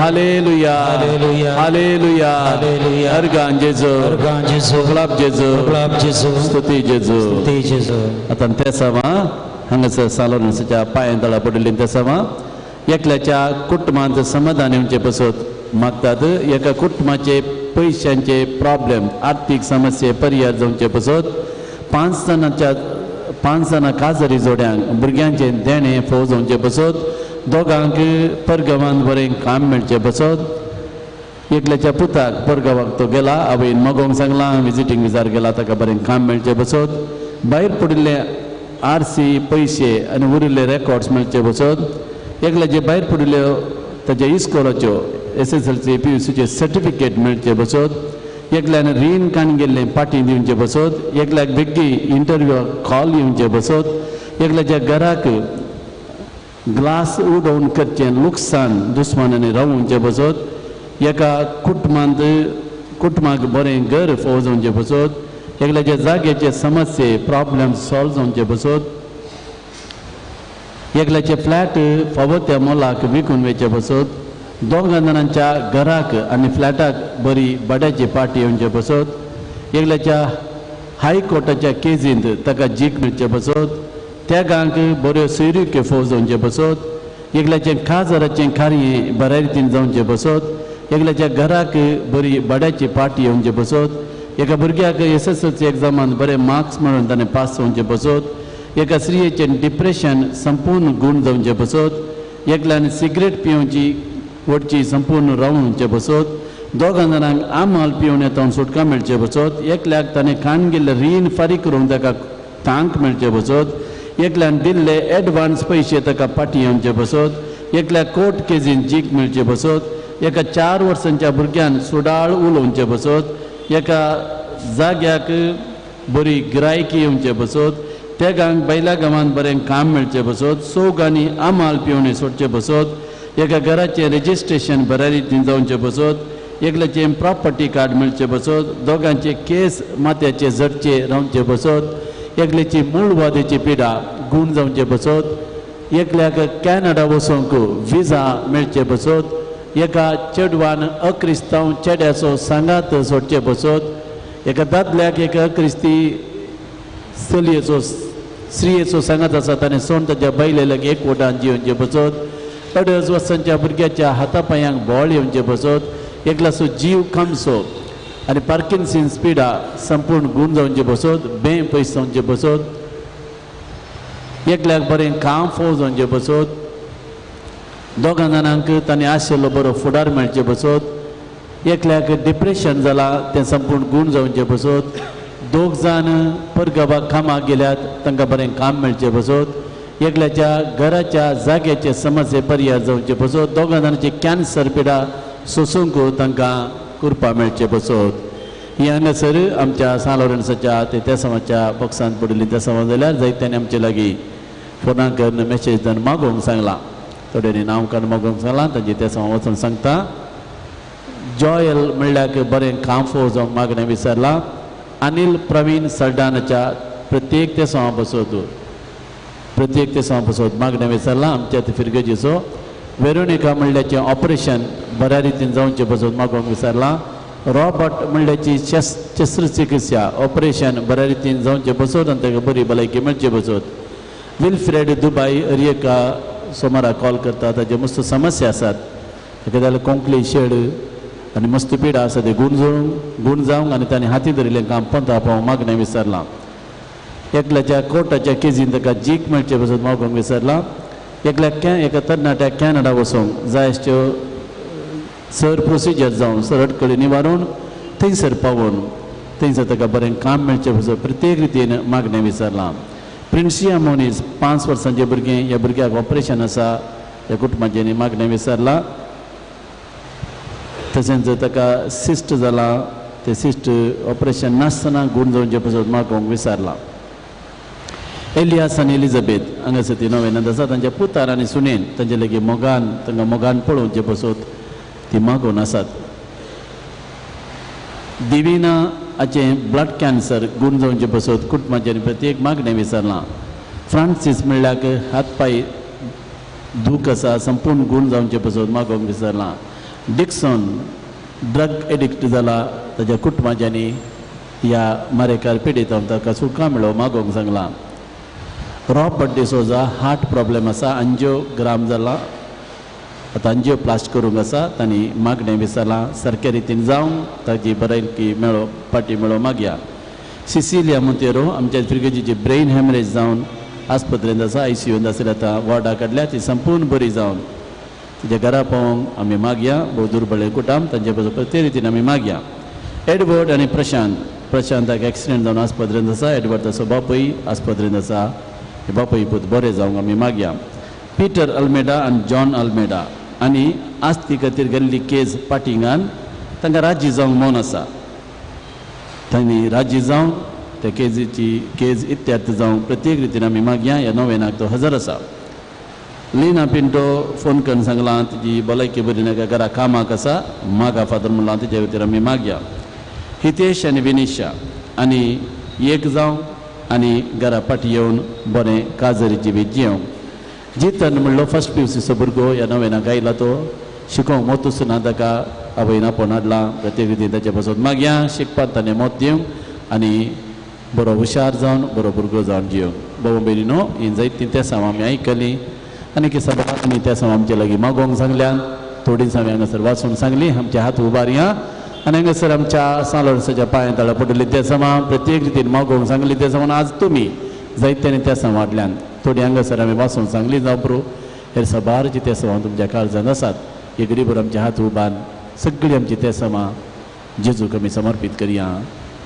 Hallelujah. Hallelujah. Hallelujah. Hallelujah. Hallelujah. अर्गां जेजू. अर्गां जेजू. होगलाप जेजू. होगलाप जेजू. स्तुती जेजू. स्तुती जेजू. आतां तेसांवां हांगासर सालोनसाच्या पांयां तळा पडिल्लीं तेसांवां एकल्याच्या कुटुंबांत समाधान येवचें पसत मागतात. एका कुटुंबाचे पयशांचे प्रॉब्लेम आर्थीक समस्ये पर्याय जावचे पसत 5 जाणां काजरी जोड्यांक भुरग्यांचें देणें फोव जावचें पसत दोगांक परगांवांत बरें काम मेळचें पसत एकल्याच्या पुताक परगांवाक तो गेला आवयन मागोवंक सांगलां विजिटींग विजार गेला ताका बरें काम मेळचें पसत भायर पडिल्ले आरसी पयशे आनी उरिल्ले रेकॉर्ड्स मेळचे पसत एकल्याचे भायर पडिल्ल्यो ताच्या इस्कोलाच्यो SSLC PUCचे सर्टिफिकेट मेळचे पसत एकल्यान रीण काण गेल्लें पाटी दिवचे पसत एकल्याक बेगी इंटरव्यूआक कॉल येवचे पसत एकल्याच्या घराक ग्लास उडोवन करचें लुकसाण दुस्मानांनी रावोवचें पसत एका कुटुंबांत कुटुंबाक बरें घर फोव जावचें पसत एकल्याच्या जाग्याचे समस्ये प्रॉब्लम सॉल्व जावचे पसत एकल्याचे फ्लॅट फावो त्या मोलाक विकून वयचे पसत दोगां जाणांच्या घराक आनी फ्लॅटाक बरी भाड्याची पाटी येवचे पसत एकल्याच्या हायकोर्टाच्या केजींत ताका जीक मेळचे पसत त्यागांक बऱ्यो सोयरिक्यो फोव जावचे पसत एकल्याचें खाजराचें कार्य बऱ्या रितीन जावचें पसत एकल्याच्या घराक बरी भाड्याची पाटी येवचे पसत एका भुरग्याक SSLC एग्जामान बरे मार्क्स मेळून ताणें पास जावचें पसत एका स्त्रियेचें डिप्रेशन संपूर्ण गूण जावचें पसत एकल्यान सिगरेट पिवची वटची संपूर्ण रावचे पसत दोगां जाणांक आमाल पिवन येता सुटका मेळचे पसत एकल्याक ताणें खाण गेल्ले रीण फारीक करूंक ताका तांक मेळचे पसत एकल्यान दिल्ले एडवान्स पयशे ताका पाटी येवचे पसत एकल्याक कोर्ट केजीन जीक मेळचे पसत एका 4 वर्सांच्या भुरग्यान सुडाळ उलोवचे पसत एका जाग्याक बरी गिरायकी येवचे पसत तेगांक बैला गांवांत बरें काम मेळचें पसत चौगांनी आमाल पिवणे सोडचें पसत एका घराचें रजिस्ट्रेशन बऱ्या रितीन जावचें पसत एकल्याचें प्रॉपर्टी कार्ड मेळचें पसत दोगांचे केस माथ्याचे झटचे रावचे पसत एकल्याची मूळवादेची पिडा गूण जावचे पसत एकल्याक कॅनडा वचूंक विजा मेळचे पसत एका चेडवान अक्रिस्तांव चेड्याचो सांगात सोडचे पसत एका दादल्याक एका अक्रिस्ती चलयेचो स्त्रियेचो सांगात आसा ताणें सोण ताच्या बायले लागीं एकवटान जिवचे पसत 2.5 वर्सांच्या भुरग्याच्या हाता पांयांक बोळ येवचे पसत एकल्याचो जीव खामसो आनी पार्किन्सन्स पिडा संपूर्ण गूण जावचे पसत बें पयस जावचे पसत एकल्याक बरें काम फोव जावचें पसत दोगां जाणांक ताणें आशिल्लो बरो फुडार मेळचे पसत एकल्याक डिप्रेशन जालां तें संपूर्ण गूण जावचें पसत 2 जाण परगांवाक कामाक गेल्यात तांकां बरें काम मेळचें पसत एकल्याच्या घराच्या जाग्याचे समस्ये पर्याय जावचे पसत दोगां जाणांची कॅन्सर पिडा सोसूंक तांकां कृपा मेळचे पसत. ही हांगासर आमच्या सान लॉरेन्साच्या ते तेसांवाच्या बॉक्सांत पडिल्ली तेसांवां जाल्यार जायत्यांनी आमचे लागीं फोनां करून मॅसेज दिवन मागोवंक सांगलां थोड्यांनी नांव काडून मागोवंक सांगलां तांची तेसांवां वचून सांगता. जॉयल म्हणल्यार बरें काम फोव जावंक मागणें विसरलां. अनिल प्रवीण सरडानाच्या प्रत्येक तेसांवां बसत प्रत्येक तेसांवां बसत मागणें विसरलां. आमच्या फिरगजेचो वेरोनिका म्हणल्याचें ऑपरेशन बऱ्या रितीन जावचें बसत मागोवंक विसरलां. रॉबर्ट म्हणल्याची शस्त्रचिकित्सा ऑपरेशन बऱ्या रितीन जावचें बसत आनी ताका बरी भलायकी मेळची बसत. विल्फ्रेड दुबाय एका सोमारा कॉल करता ताजे मस्त समस्या आसात ताका जाल्यार कोंकली शेड आनी मस्त पिडा आसा ते गूण जावंक आनी ताणें हाती धरिल्लें काम पंता पावोवंक मागणें विसरलां. एकल्याच्या कोर्टाच्या केजीन ताका जीक मेळचें बसत मागोवंक विसरलां. एकल्या एका तरणाट्याक कॅनडा वचूंक जाय त्यो सर प्रोसिजर जावन सर अडकळी निवारून थंयसर पावोवन थंयसर ताका बरें काम मेळचें बसत प्रत्येक रितीन मागणें विसरलां. प्रिन्सिया मोनीस 5 वर्सांचें भुरगें ह्या भुरग्याक ऑपरेशन आसा ह्या कुटुंबाचें मागणें विसरलां. तशेंच ताका सिस्ट जाला, ते सिस्ट ऑपरेशन नासतना गूण जावचे पासत मागोवंक विसरलां. एलियास आनी एलिझाबेथ हांगासर ती नोवेनांत आसा. तांच्या पुतार आनी सुनेन तांचे लागीं मोगान तांकां मोगान पळोवचे पासत ती मागोवन आसात. दिविना हाचें ब्लड कॅन्सर गूण जावचे पासत कुटुंबाचें प्रत्येक मागणें विसरलां. फ्रांसीस म्हणल्यार हात पांय दूख आसा, संपूर्ण गूण जावचे पासत मागोवंक विसरलां. डिक्सन ड्रग एडिक्ट जाला, ताच्या कुटुंबाच्यांनी ह्या मारेकार पिडितांक ताका सुटका मेळो मागोवंक सांगलां. रॉबर्ट डिसोजा हार्ट प्रॉब्लेम आसा, अंजियोग्राम जाला, आतां अंजियोप्लास्ट करूंक आसा, तांणी मागणें विसरलां. सारके रितीन जावन ताजी बरयकी मेळो पाटी मेळो मागया. सिसिलिया मोंतेरो आमच्या फिरगेजीची ब्रेन हॅमरेज जावन आस्पत्रेंत आसा, आयसीयूंत आसल्या, आतां वॉर्डा काडल्या, ती संपूर्ण बरी जावन तिच्या घरा पावोवंक आमी मागया. भोव दुर्बळ कुटाम तांचे बरोबर प्रत्येक रितीन आमी मागया. एडवर्ड आनी प्रशांत, प्रशांताक एक्सिडेंट जावन आस्पत्रेंत आसा, एडवर्ड ताचो बापूय आस्पत्रेंत आसा, हे बापूय पूत बरे जावंक आमी मागया. पीटर अल्मेडा आनी जॉन अल्मेडा आनी आस्ती खातीर गेल्ली केज पाटिंगान तांकां राजी जावंक मौन आसा, तांणी राजी जावन त्या केजीची केज इत्यार्थ जावंक प्रत्येक रितीन आमी मागया. ह्या नोवेनाक तो हजर आसा. लिना पिंटो फोन करून सांगलां तिजी भलायकी बरी नाका, घरा कामाक आसा, मागा फादर म्हणलां, तिच्या खातीर आमी मागया. हितेश आनी विनिशा आनी एक जावं आनी घरा फाटी येवन बरें काजरी जिवीत जियोंक. जितन म्हणलो फर्स्ट पी यू सीचो भुरगो ह्या नोवेनाक आयला, तो शिकोवंक मोतूच ना, ताका आवयन आपोवन हाडला. प्रत्येक रितीन ताचे पासत मागया, शिकपाक ताणें मत दिवंक आनी बरो हुशार जावन बरो भुरगो जावन जियोंक. बाबा भयणीनो, हीं जायतीं तेसांव आमी आयकलीं आनी की सभानी तेसांव आमचे लागीं मागोवंक सांगल्यान, थोडींच हांवें हांगासर वाचून सांगली. आमचे हात उबारया आनी हांगासर आमच्या सालोरसाच्या पांया तळा पडली तेसांव प्रत्येक रितीन मागोवंक सांगली. तेसांव आज तुमी जायत्यांनी तेसांव हाडल्यान, थोडी हांगासर हांवें वाचून सांगली जावं पुरो, हे सबारची तेसांव तुमच्या काळजान आसात. हे गरीबर आमचे हात उबार सगळीं आमची तेसांवां जेजूक आमी समर्पीत करया.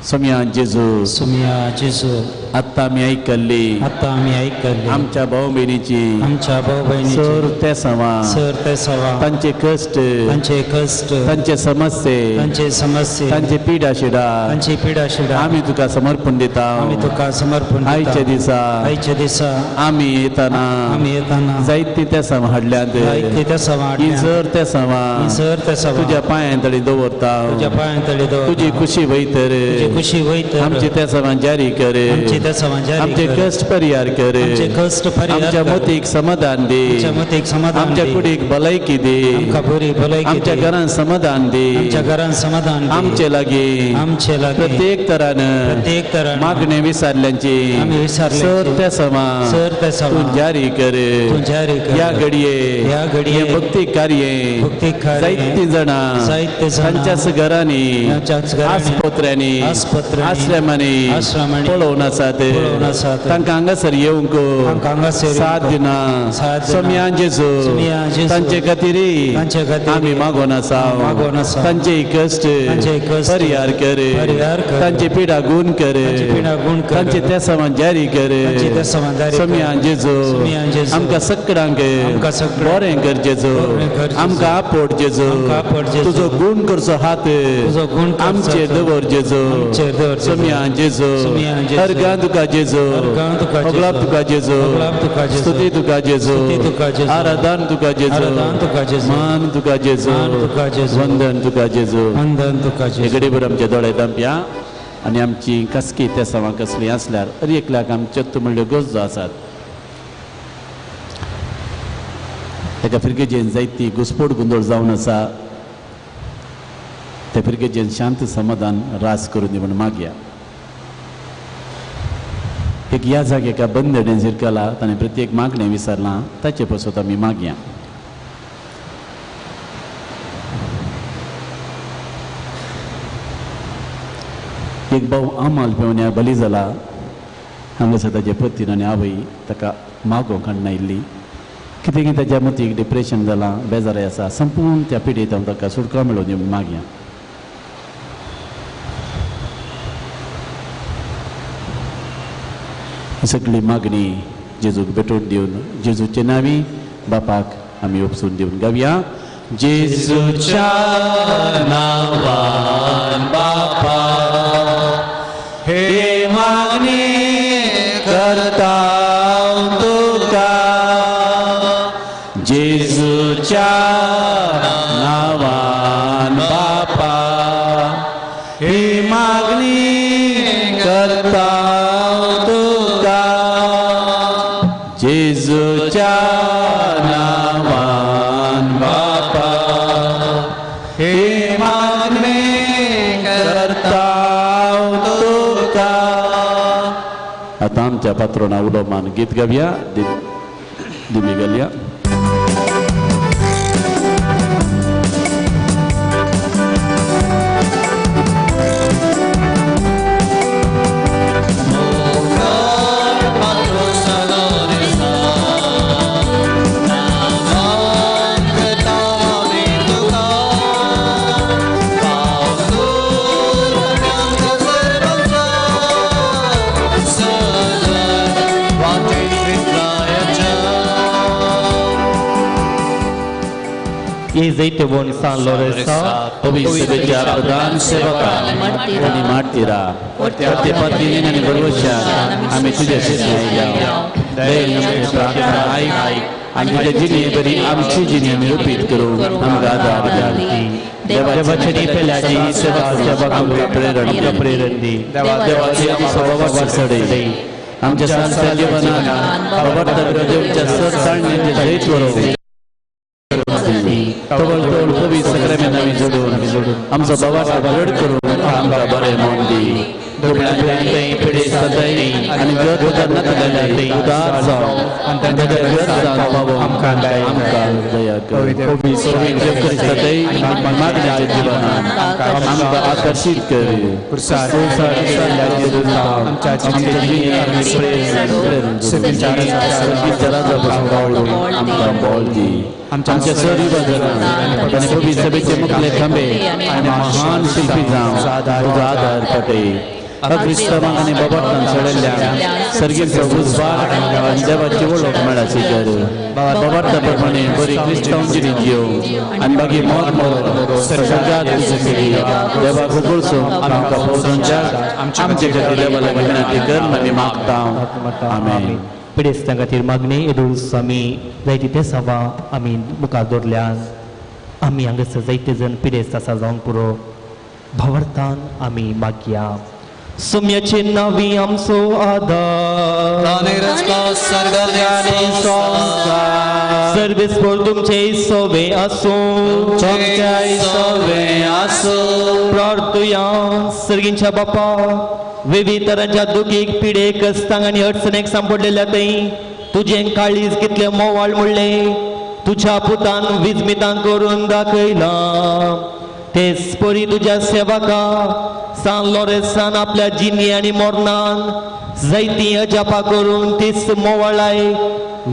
सोम्या जेजू, सोम्या जेजू, आत्तां आमी आयकल्ली, आत्तां आमी आयकल्ली आमच्या भाव भयणीची, आमच्या भाव भयणीची सर तेसांवां, सर तेसांवां, तांचे कश्ट, तांचे कश्ट, तांचे समस्ये, तांचे समस्ये, तांचे पिडा शिडा, तांची पिडा शिडा आमी तुका समर्पण दिता, आमी तुका समर्पण दिता. आयच्या दिसा, आयच्या दिसा आमी येताना, आमी येताना जायती तेसांवां हाडल्यात, जायती तेसांवां ही हाडल्यात, सर तेसांवां, ही सर तेसांवां तुज्या पांयां तळी दवरता, तुज्या पांयां तळी दवरता, तुजी खुशी वयतर, तुजी खुशी वयतर, आमची तेसांवां जारी कर, आमची तेसांवां जारी आमचे कर, कश्ट परिहार कर, आमचे कश्ट परिहार आमच्या कर, मतीक समाधान दी, आमच्या मतीक समाधान आमच्या दी, कुडीक भलायकी दी, आमकां बरी भलायकी आमच्या दी, घरान समाधान दी, आमच्या घरान समाधान दी, आमचे लागीं, आमचे लागीं प्रत्येक तरान, प्रत्येक तरान मागणें विसरल्यांची, आमी विसरल्यांची, सर तेसांवां, सर तेसांवां, तूं जारी कर, तूं जारी कर, ह्या घडये, ह्या घडये, हें भक्ती कार्य, भक्ती कार्य, जायतीं जाणां, जायतीं जाणां, तांच्याच घरांनी, तांच्याच घरांनी, आस्पत्र्यांनी, आस्पत्र्यांनी, आश्रमांनी, आश्रमांनी, पळोवन आसात, पळोवन आसात, तांकां हांगासर येवंक, तांकां हांगासर येवंक, साथ दिना, साथ दिना, सोम्या जेजू, सोम्या जेजू, तांचे खातीर, तांचे खातीर, आमी मागोन आसा, मागोन आसा, तांचे कश्ट, तांचे कश्ट, परिहार कर, परिहार कर, तांचे पिडा गुण कर, तांची पिडा गुण कर, तांचे तेसांवां जारी कर, तांची तेसांवां जारी कर, सोम्या जेजू, सोम्या जेजू, आमकां सगळ्यांक, आमकां सगळ्यांक, बरें कर जेजू, बरें कर जेजू, आमकां आपोट जेजू, आमकां आपोट जेजू, तुजो गुण करचो हात, तुजो गुण करचो आमचेर हात, दवर जेजू, आमचेर दवर जेजू, सोम्या जेजू, सोम्या जेजू, अर्गां तुका जेजू, अर्गां तुका जेजू, होगलाप तुका जेजू, होगलाप तुका जेजू, स्तुती तुका जेजू, स्तुती तुका जेजू, आराधन तुका जेजू, आराधन तुका जेजू, मान तुका जेजू, मान तुका जेजू, वंदन तुका जेजू. वंदन तुका हे जेजू. घडीभर आमचे दोळे धांपया आनी आमची कसकी तेसांवां कसलीं आसल्यार हर एकल्याक आमच्यो म्हणल्यो गरजो आसात. ताका फिरगेजेन जायती घुसपोट गोंदळ जावन आसा, त्या फिरगेजेन शांत समाधान रास करून दी म्हूण मागया. एक ह्या जाग्याक एका बंदडेन झिरकला, ताणें प्रत्येक मागणें विसरलां, ताचे पासत आमी मागया. एक भाव आमाल पेवण्या बली जाला, हांगासर ताजे पतीन आनी आवय ताका मागोवंक हाडून आयिल्ली. कितें कितें ताच्या मतीक डिप्रेशन जालां, बेजाराय आसा, संपूर्ण त्या पिडेंत हांव ताका सुटका मेळोवन दी म्हूण मागया. ही सगळी मागणी जेजूक भेटोवन दिवन जेजूचे नांवी बापाक आमी उपसून दिवन गावया. जेजूच्या नांवान बापा हे मागणी करता तुका, जेजूच्या नांवान बापा ही मागणी करता तुका, जेजूच्या नांवान बापा ही मागणी करता तुका. आतां आमच्या पात्रोना उलोमान गीत गावया. दिमी घालया. जैतेवन सान लोरेसा पवित्र प्रधान सेवका आनी मार्तीरा पत्नीन आनी बरोवशान आमी तुज्या आयल्या. प्रार्थना आयक आनी तुज्या जिणे बरी आमची जिणे आमी रुपीत करूं आमकां आदार घाल. देवाची पेल्याची सेवा आमकां प्रेरण दी. देवाची स्वभावाची सडे आमच्या संसार जीवनात बाबा देवच्या सत्सांगण्याचे जैत बरोबर तवळ तवळ पवित्र सक्रामेंतांनी जोडून आमचो बाबा घड करून आमकां बरें म्हूण दी. आनी गत नातलें उदार जावं आनी तांच्या गत जावन पावो आमकां दया कर. मागण्याच्या जिवनात आमकां आकर्शीत कर. आमच्या आमकां बोल दी. आमच्या सरी आनी पवित्र सभेचे मुखले खांबे आनी महान शिल्पी जावं तुजो आदार पटे. क्रिस्तावांक आनी बाबाटान सोडिल्ल्या सर्गीचो उजवाड आनी देवाची वळख मेळाची कर. बाबाटा प्रमाणे बरी क्रिस्तांव जिणी घेवं आनी मागीर मोर मोर सर्गात तुजे देवाक उगळसून आमकां पोवजोनच्या आमच्या खातीर देवा लागीं विनंती कर आमी मागता. आमेन. पिडेस्तां खातीर मागणी येदोळूच आमी जायती ते सभा आमी मुखार दवरल्यान आमी हांगासर जायते जण पिडेस्त आसा जावंक पुरो भावार्थान आमी मागया. सुम्याचे नावी आमचो आदार सर्वेस्पर तुमचे सोवे आसूं. प्रार्थुया. सर्गींच्या बापा विविध तरांच्या दुखीक पिडेक कस्तांक आनी अडचणेक सांपडलेल्या थंय तुजें काळीज कितलें मोवाळ म्हणलें तुज्या पुतान विजमितां करून दाखयलां. तेच परी तुज्या सेवका सान लोरेसान आपल्या जिनी आनी मोरनान जायतीं अजापां करून तीच मोवाळाय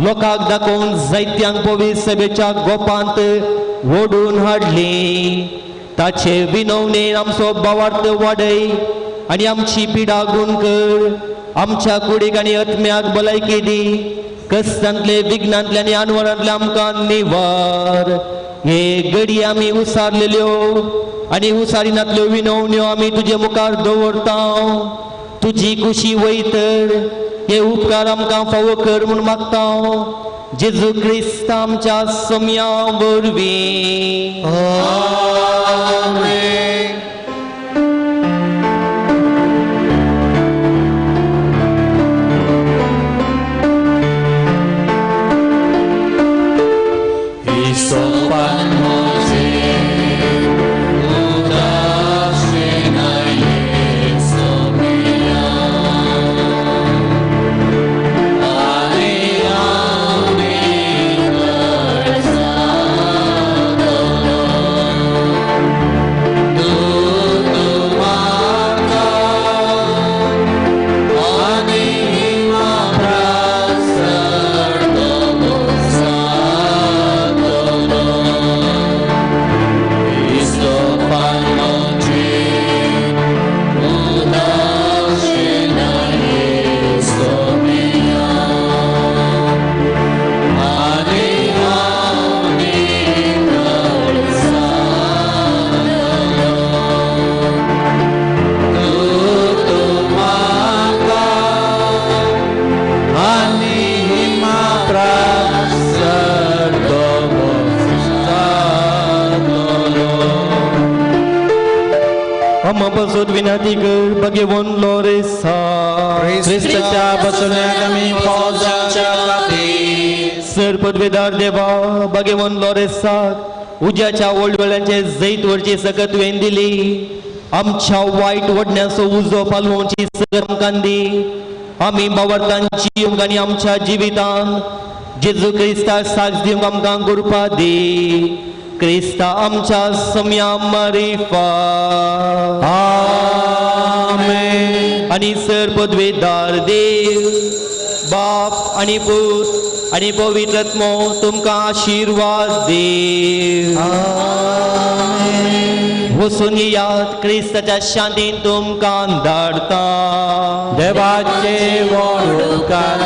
लोकांक दाखोवन जायत्यांक पवित्र सभेच्या गोपांत ओडून हाडली. ताचे विनवणेन आमचो भावार्थ वाडय आनी आमची पिडा गुण कर. आमच्या कुडीक आनी आत्म्याक भलायकी दी. कस्तांतले विघ्नांतले आनी अनवरांतले आमकां निवार. हे घडी आमी उसारलेल्यो आनी उसारिनातल्यो विनवण्यो आमी तुजे मुखार दवरता. तुजी कुशी वयतर हे उपकार आमकां फावो कर म्हूण मागता. जेजू क्रिस्त आमच्या सोम्या वरवीं. आमेन. Do पासत विनंती कर भगेवन लोरेसा. क्रिस्ताच्या बसण्याक आमी पावो जावच्या खातीर. सर पदवेदार देवा भगेवन लोरेसाक उज्याच्या ओळवेळांचे जैत वरची सकत तुवें दिली. आमच्या वायट वडण्याचो उजो पालवची सकत आमकां दी. आमी बावरतान जिवंक आनी आमच्या जिवितान जेजू क्रिस्ताक साक्ष दिवंक आमकां कृपा दी. क्रिस्ता आमच्या सम्या मारिफा. आमेन. आनी सर पदवेदार देव बाप आनी पूत आनी पवित्र आत्मो तुमकां आशिर्वाद देव. वचून येयात क्रिस्ताच्या शांतीन तुमकां धाडता. देवाचे वडुकार.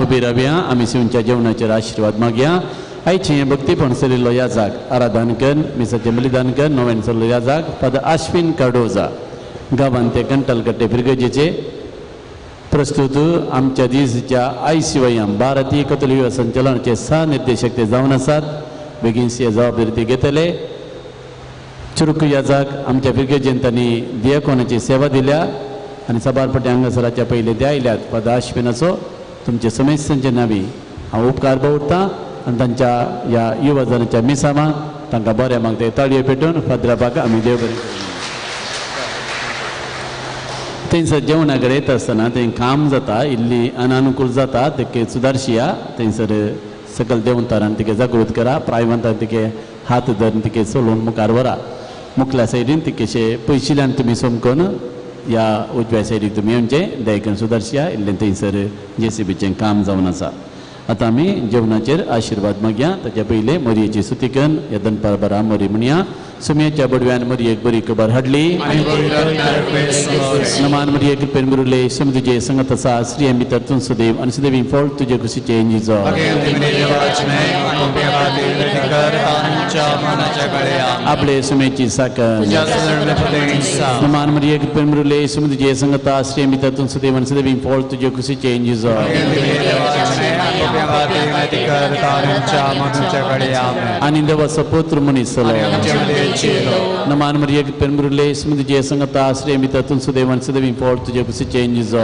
उबी रावया आमी शिवच्या जेवणाचेर आशिर्वाद मागया. आयचें हें भक्तीपण चलिल्लो याजाक आराधन कर मिसाचें बलिदान कर नोवेन चल्लो याजाक फादर आश्विन कार्डोजा गांवांत ते कंटलकट्टे फिरगजेचे प्रस्तुत आमच्या दिसाच्या I C Y M भारतीय कथोलिक युवा संचलनाचे सह निर्देशक ते जावन आसात. बेगीन हे जबाबदारी ते घेतले. चुरुक याजाक आमच्या फिरगजेन तांणी दियकोनाची सेवा दिल्या आनी साबार पटी हांगासराच्या पयलीं ते आयल्यात. फादर आश्विनाचो तुमचे समेस्तांचे नावी हांव उपकार दवरतां आनी तांच्या ह्या युवा जनाच्या मिसामाक तांकां बरें मागता. ताळयो पेटोवन फादराबाक आमी देव बरें करूं. थंयसर जेवणा कडेन येता आसतना थंय काम जाता इल्ली अनानुकूल जाता तेके सुदारशिया. थंयसर सकयल देंवतारान तिके जागृत करा. प्रायवंतान तिके हात धरून तिके चलोवन मुखार व्हरा. मुखल्या सायडीन तिकेशे पयशिल्ल्यान तुमी समकोन ह्या उजव्या सायडीक तुमी येवचें दयकन सुदारशिया. इल्लें थंयसर जेसीबीचें काम जावन आसा. आतां आमी जेवणाचेर आशिर्वाद मागया. ताच्या पयलें मरयेची सुती करून ह्या दनपार बरा मरी म्हणया. सुमयाच्या बडव्यान मरयेक बरी खबर हाडली. नमान मरये कृपेन गुरुले सम तुजे संगत आसा. स्त्रियां भितर तूं सुदेव आनी सुदेवी फळ तुजे कुशीचें जिजो. आपले सुमेची साकर. नमान मरये कृपेन गुरुले सम तुजे संगत आसा. स्त्रियां भितर तूं सुदेव आनी सुदेवी फळ तुजे कुशीचें जिजो. आनी देवाचो पुत्र मनीस जालो. नमान मरिये कृपेन भरिल्ले सम तुजे संगता स्त्रियां भितर तूं सुदैव आनी सुदैवी फळ तुजे कुशीचें जिजो.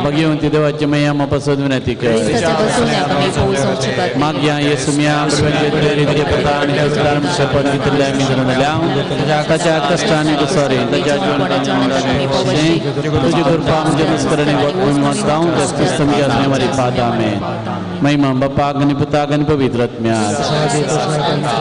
भगवंती देवाची मैया म्हाका विनंती कर. मागया येसुम्या शपथ घेतिल्ल्या आमी धरल्या ताच्या कश्टांनी दुसरे ताच्या तुजी कृपा म्हणजे मस्करणी वागतां पाद. आमेन. महिमा बापा आनी पुताक आनी पवित्र आत्म्याक.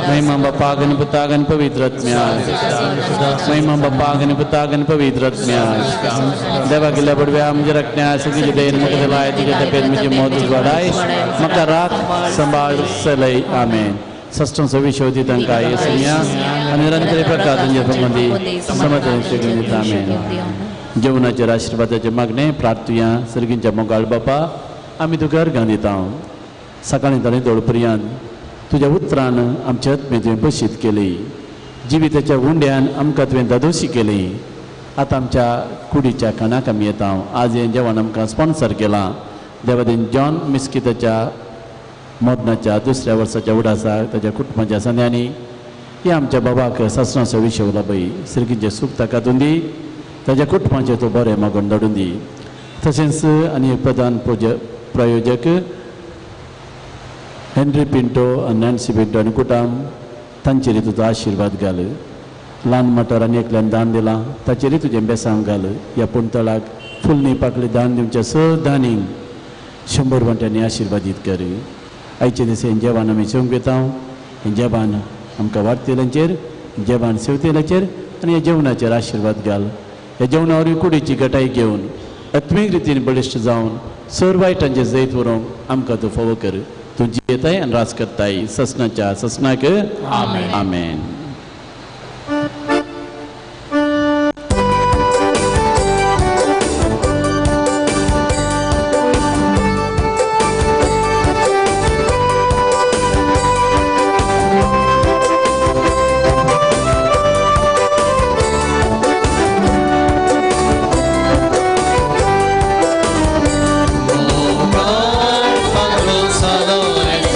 महिमा बापा आनी पुताक आनी पवित्र आत्म्याक. महिमा बापा आनी पुताक आनी पवित्र आत्म्याक. देवा गेल्या बडव्या म्हज्या राखण्या सगळी दयेन म्हाका दिलाय तुज्या दपेन म्हजी मौत उजवाडाय म्हाका राख सांबाळ चलय. आमेन. सष्टम सविशवती तांकां येसुया आनी निरंतर प्रकार तुमचे संबंदी समर्थन. आमेन. जेवणाचेर आशिर्वादाचें मागणें प्रार्थुया. सर्गींच्या मोगाळ बापा आमी तुका अर्घां दिता. सकाळीं ताणें दोळपर्यांत तुज्या उतरान आमच्या आत्मे तुवें बशीत केली. जिविताच्या उंड्यान आमकां तुवें दादोशी केली. आतां आमच्या कुडीच्या खाणाक आमी येता. आज हें जेवण आमकां स्पॉन्सर केलां देवादीन जॉन मिस्किताच्या मरणाच्या दुसऱ्या वर्साच्या उडासाक ताच्या कुटुंबाच्या सांद्यांनी ह्या आमच्या बाबाक सासणाचो विशय लाभय. सर्गीचें सूख ताका दी. ताच्या कुटुंबाचें तूं बरें मागून धाडून दी. तशेंच आनी एक प्रधान प्रायोजक हेनरी पिंटो आनी नॅन्सी पिंटो आनी कुटाम तांचेर तुजो आशिर्वाद घाल. ल्हान मटर आनी एकल्यान दान दिलां ताचेरय तुजें बेसांव घाल. ह्या पुणतळाक फुलनी पाकळी दान दिवच्या स दानींक 100 वांट्यांनी आशिर्वादीत कर. आयचे दीस हें जेवण आमी जेवंक येता. हें जेवण आमकां वाडटेल्यांचेर जेवण सेवतेल्याचेर आनी ह्या जेवणाचेर आशिर्वाद घाल. ह्या जेवणा वरवीं कुडीची घटाय घेवन आत्मीक रितीन बळिश्ट जावन सर वायटांचें जैत व्हरूंक आमकां तूं फावो कर. तूं जियेताय आनी राज करताय ससनाच्या ससनाक. आमेन. Salores,